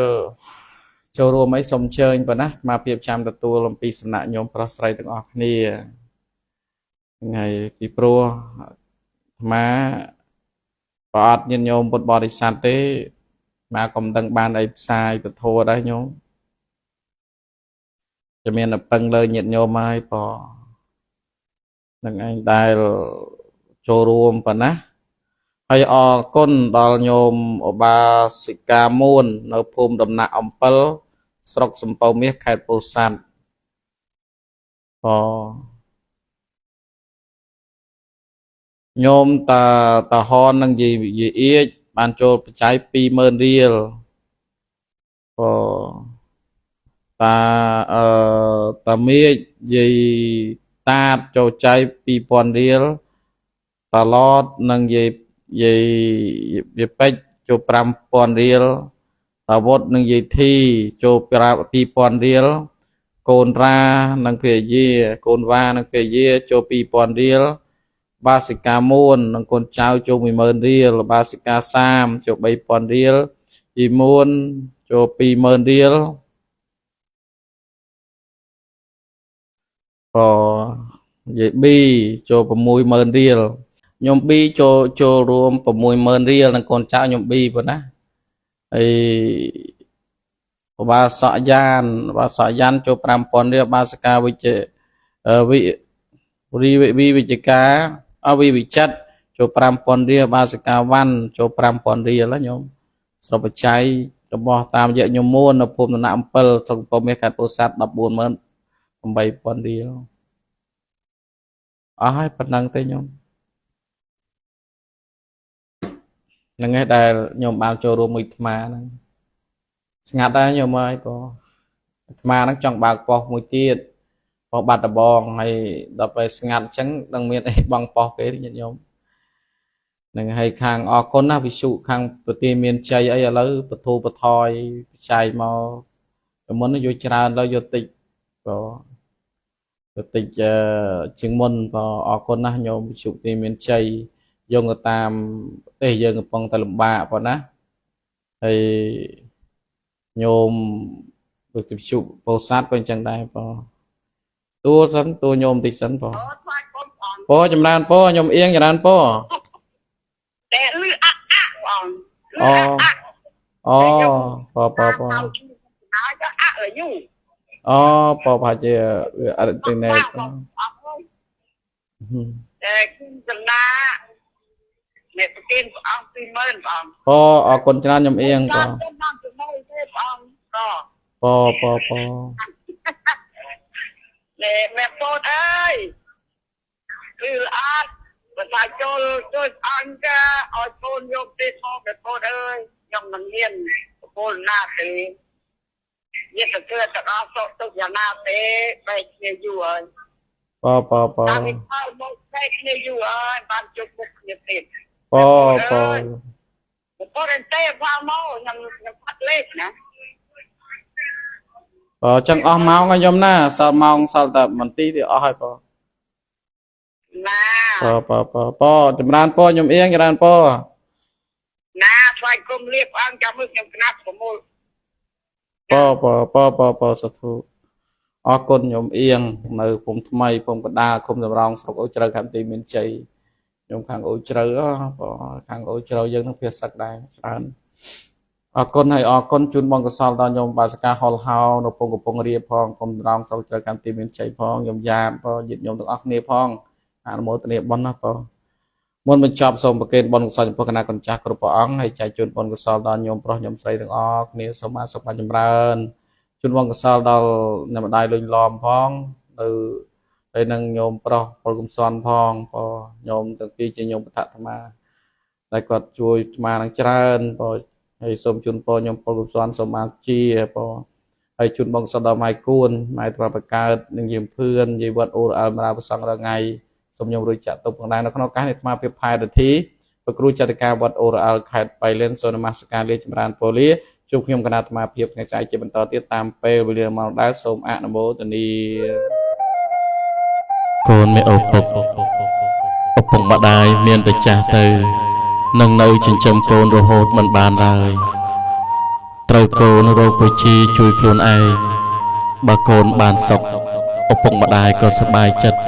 ចូលរួមអីសូមអញ្ជើញប៉ុណ្ណាមករៀបចំទទួលអំពីសំណាក់ញោមប្រុសស្រីទាំងអស់គ្នាហ្នឹងហើយពីព្រោះអាត្មាបើអត់ញាតិញោមពុទ្ធបរិស័ទទេមកក៏មិនដឹងបានអីផ្សាយពធដែរញោមจะមានតែពឹងលើញាតិញោមហើយបើនឹងឯងដែលចូលរួមប៉ុណ្ណាហើយអរគុណដល់ញោមឧបាសិកាមួននៅភូមិដំណាក់អំពិលស្រុកសំពៅមាសខេត្តពោធិ៍សាត់ក៏ញោមតាតាហននិងយាយយាយអៀចបានចូលបច្ច័យ20000រៀលក៏តាអឺតាមៀចយាយតាតចូលចៃ2000រៀលតាឡតនិងយាយយាយយាយពេជ្រចូល5000រៀលតាវុតនិងយាយធីចូល2000រៀលកូនរ៉ានិងភរិយាកូនវ៉ានិងភរិយាចូល2000រៀលបាសិកាមួននិងកូនចៅចូល10000រៀលបាសិកាសាមចូល3000រៀលយីមួនចូល20000រៀលក៏យាយប៊ីចូល60000រៀលញោមប៊ីចូលចូលរួម60000រៀលនិងកូនចៅញោមប៊ីប៉ុណ្ណាហើយបាសកយ៉ានបាសកយ៉ានចូល5000រៀលបាសិកាវិជ្ជវិរីវិវិជ្ជការអវិវិចិត្រចូល5000រៀលបាសិកាវ៉ាន់ចូល5000រៀលណាញោមស្រុកបច្ច័យរបស់តាមរយៈញោមមួននៅភូមិដំណាក់អំពិលស្រុកពមាសខេត្តពោធិ៍សាត់148,000រៀលអស់ហើយប៉ុណ្ណឹងទេញោមហ្នឹងឯងដែលញោមបានចូលរួមមួយអាត្មាហ្នឹងស្ងាត់ដែរញោមអើយបងអាត្មាហ្នឹងចង់បើកប៉ុស្តិ៍មួយទៀតប៉ុស្តិ៍បាត់ដបងហើយដល់ពេលស្ងាត់អញ្ចឹងនឹងមានអីបងប៉ុស្តិ៍គេញាតិញោមនឹងហើយខាងអរគុណណាវិសុខាងប្រទាមានជ័យអីឥឡូវបធូបថយបច្ច័យមកពីមុនយកច្រើនឥឡូវយកតិចក៏យកតិចជាងមុនក៏អរគុណណាស់ញោមវិសុទីមានជ័យយកទៅតាមប្រទេសយើងកំពុងតែលំបាកប៉ុណ្ណាហើយញោមវិសុពោធិ៍សាត់ក៏អញ្ចឹងដែរបងទួសិនទួញោមតិចសិនបងពោចម្រើនពោញោមអៀងចម្រើនពោ តែលឺអាក់អាក់បងលឺ អូ អាក់អាក់ អូប៉ប៉ប៉ ហើយទៅអាក់យូរ អូប៉ប្រហែលជាវាអត់អ៊ីនធឺណិត អត់តែខ្ញុំចំណាអ្នកប្រទៀនព្រះអង្គ20000ព្រះអង្គ ប៉អរគុណច្រើនញោមអៀងប៉ តាមជាមួយទេព្រះអង្គក៏ ប៉ប៉ប៉ ណែមេពោតអើយគឺអត់បើថាចូលជួយអង្គឲ្យកូនយកទេមកមេពោតអើយខ្ញុំមិនមានប្រពន្ធណាទេញាតិគឺទាំងអស់សុខទុក្ខយ៉ាងណាទេបែកគ្នាយូរហើយ ប៉ប៉ប៉ តាមពីហើយមកបែកគ្នាយូរហើយបានជួបមុខគ្នាទៀត ប៉ប៉ ពោតតែវ៉ាមកខ្ញុំខ្ញុំផាត់លេខណា ប៉ចឹងអស់ម៉ោងហើយញោមណាសល់ម៉ោងសល់តែមន្ទីរទេអស់ហើយប៉ ណា ប៉ប៉ប៉ប៉ចម្រើនប៉ញោមអៀងចម្រើនប៉ លាព្រះអង្គចាំមើលខ្ញុំក្ណាប់ប្រមូល បបបបបសធុអរគុណញោមអៀងនៅភូមិថ្មីភូមិកណ្ដាលឃុំសំរោងស្រុកអូជ្រៅខេត្តទីមានជ័យញោមខាងអូជ្រៅបខាងអូជ្រៅយើងនឹងភាសឹកដែរច្រើនអរគុណហើយអរគុណជូនបងកុសលដល់ញោមបាសិកាហុលហោនៅពងកំពង់រាបផងគុំរងស្រុកជ្រៅកម្មទីមានជ័យផងញោមយ៉ាបផងញាតិញោមទាំងអស់គ្នាផងអនុមោទនាបុណ្យណាបងមុនបញ្ចប់សូមប្រគេនបុណ្យកុសលចំពោះគណៈកញ្ចាស់គ្រប់ព្រះអង្គហើយចែកជូនបុណ្យកុសលដល់ញោមប្រុសញោមស្រីទាំងអស់គ្នាសូមបានសុខបានចម្រើនជូនបុណ្យកុសលដល់អ្នកម្ដាយលុញឡំផងនៅហើយនឹងញោមប្រុសពលកំសន់ផងបងញោមទាំងពីរជាញោមបឋអាត្មាដែលគាត់ជួយអាត្មានឹងច្រើនបងហើយសូមជូនពរញោមពលកំសន់សូមបានជាបងហើយជូនបងសដល់ម៉ែគួនម៉ែត្រាបកើតនិងយាមភឿនយាយវត្តអូរអើមរាប្រសងរងៃសូមញោមរួចចាក់ទុកផងដែរនៅក្នុងឱកាសនេះអាត្មាភាពផែរិទ្ធីព្រះគ្រូចរិកាវត្តអូរអើខេត្តបៃលិនសូមនមស្ការលាចម្រើនពរលាជួបខ្ញុំគណៈអាត្មាភាពថ្ងៃស្អែកជាបន្តទៀតតាមពេលវេលាមកដែរសូមអនុមោទនាកូនមេឪពុកឪពុកម្ដាយមានតែចាស់ទៅនឹងនៅចិញ្ចឹមកូនរហូតមិនបានឡើយត្រូវកូនរកវិជាជួយខ្លួនឯងបើកូនបានសុខឪពុកម្ដាយក៏សប្បាយចិត្ត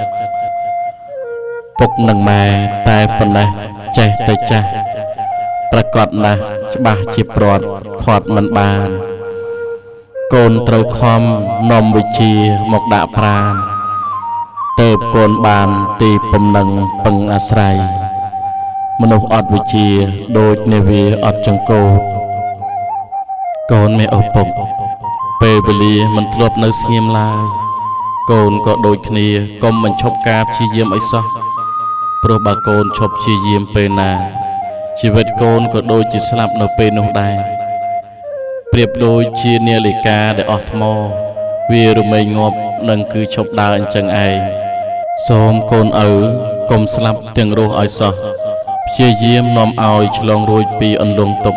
ពុកនិងម៉ែតែប៉ុណ្ណេះចេះតែចាស់ប្រកបណាស់ច្បាស់ជាព្រាត់ខាត់មិនបានកូនត្រូវខំនាំវិជាមកដាក់ប្រានទៅកូនបានទីពំនឹងពឹងអាស្រ័យមនុស្សអត់វិជាដូចនាវាអត់ចង្កូតកូនមេឪពុកពេលវេលាមិនធ្លាប់នៅស្ងៀមឡើយកូនក៏ដូចគ្នាកុំបញ្ឈប់ការព្យាយាមអីសោះព្រោះបើកូនឈប់ព្យាយាមពេលណាជីវិតកូនក៏ដូចជាស្លាប់នៅពេលនោះដែរប្រៀបដូចជានាឡិកាដែលអស់ថ្មវារមែងងាប់នឹងគឺឈប់ដើរអញ្ចឹងឯងសូមកូនឪកុំស្លាប់ទាំងរស់ឲ្យសោះព្យាយាមនាំឲ្យឆ្លងរួចពីអន្លង់ទុក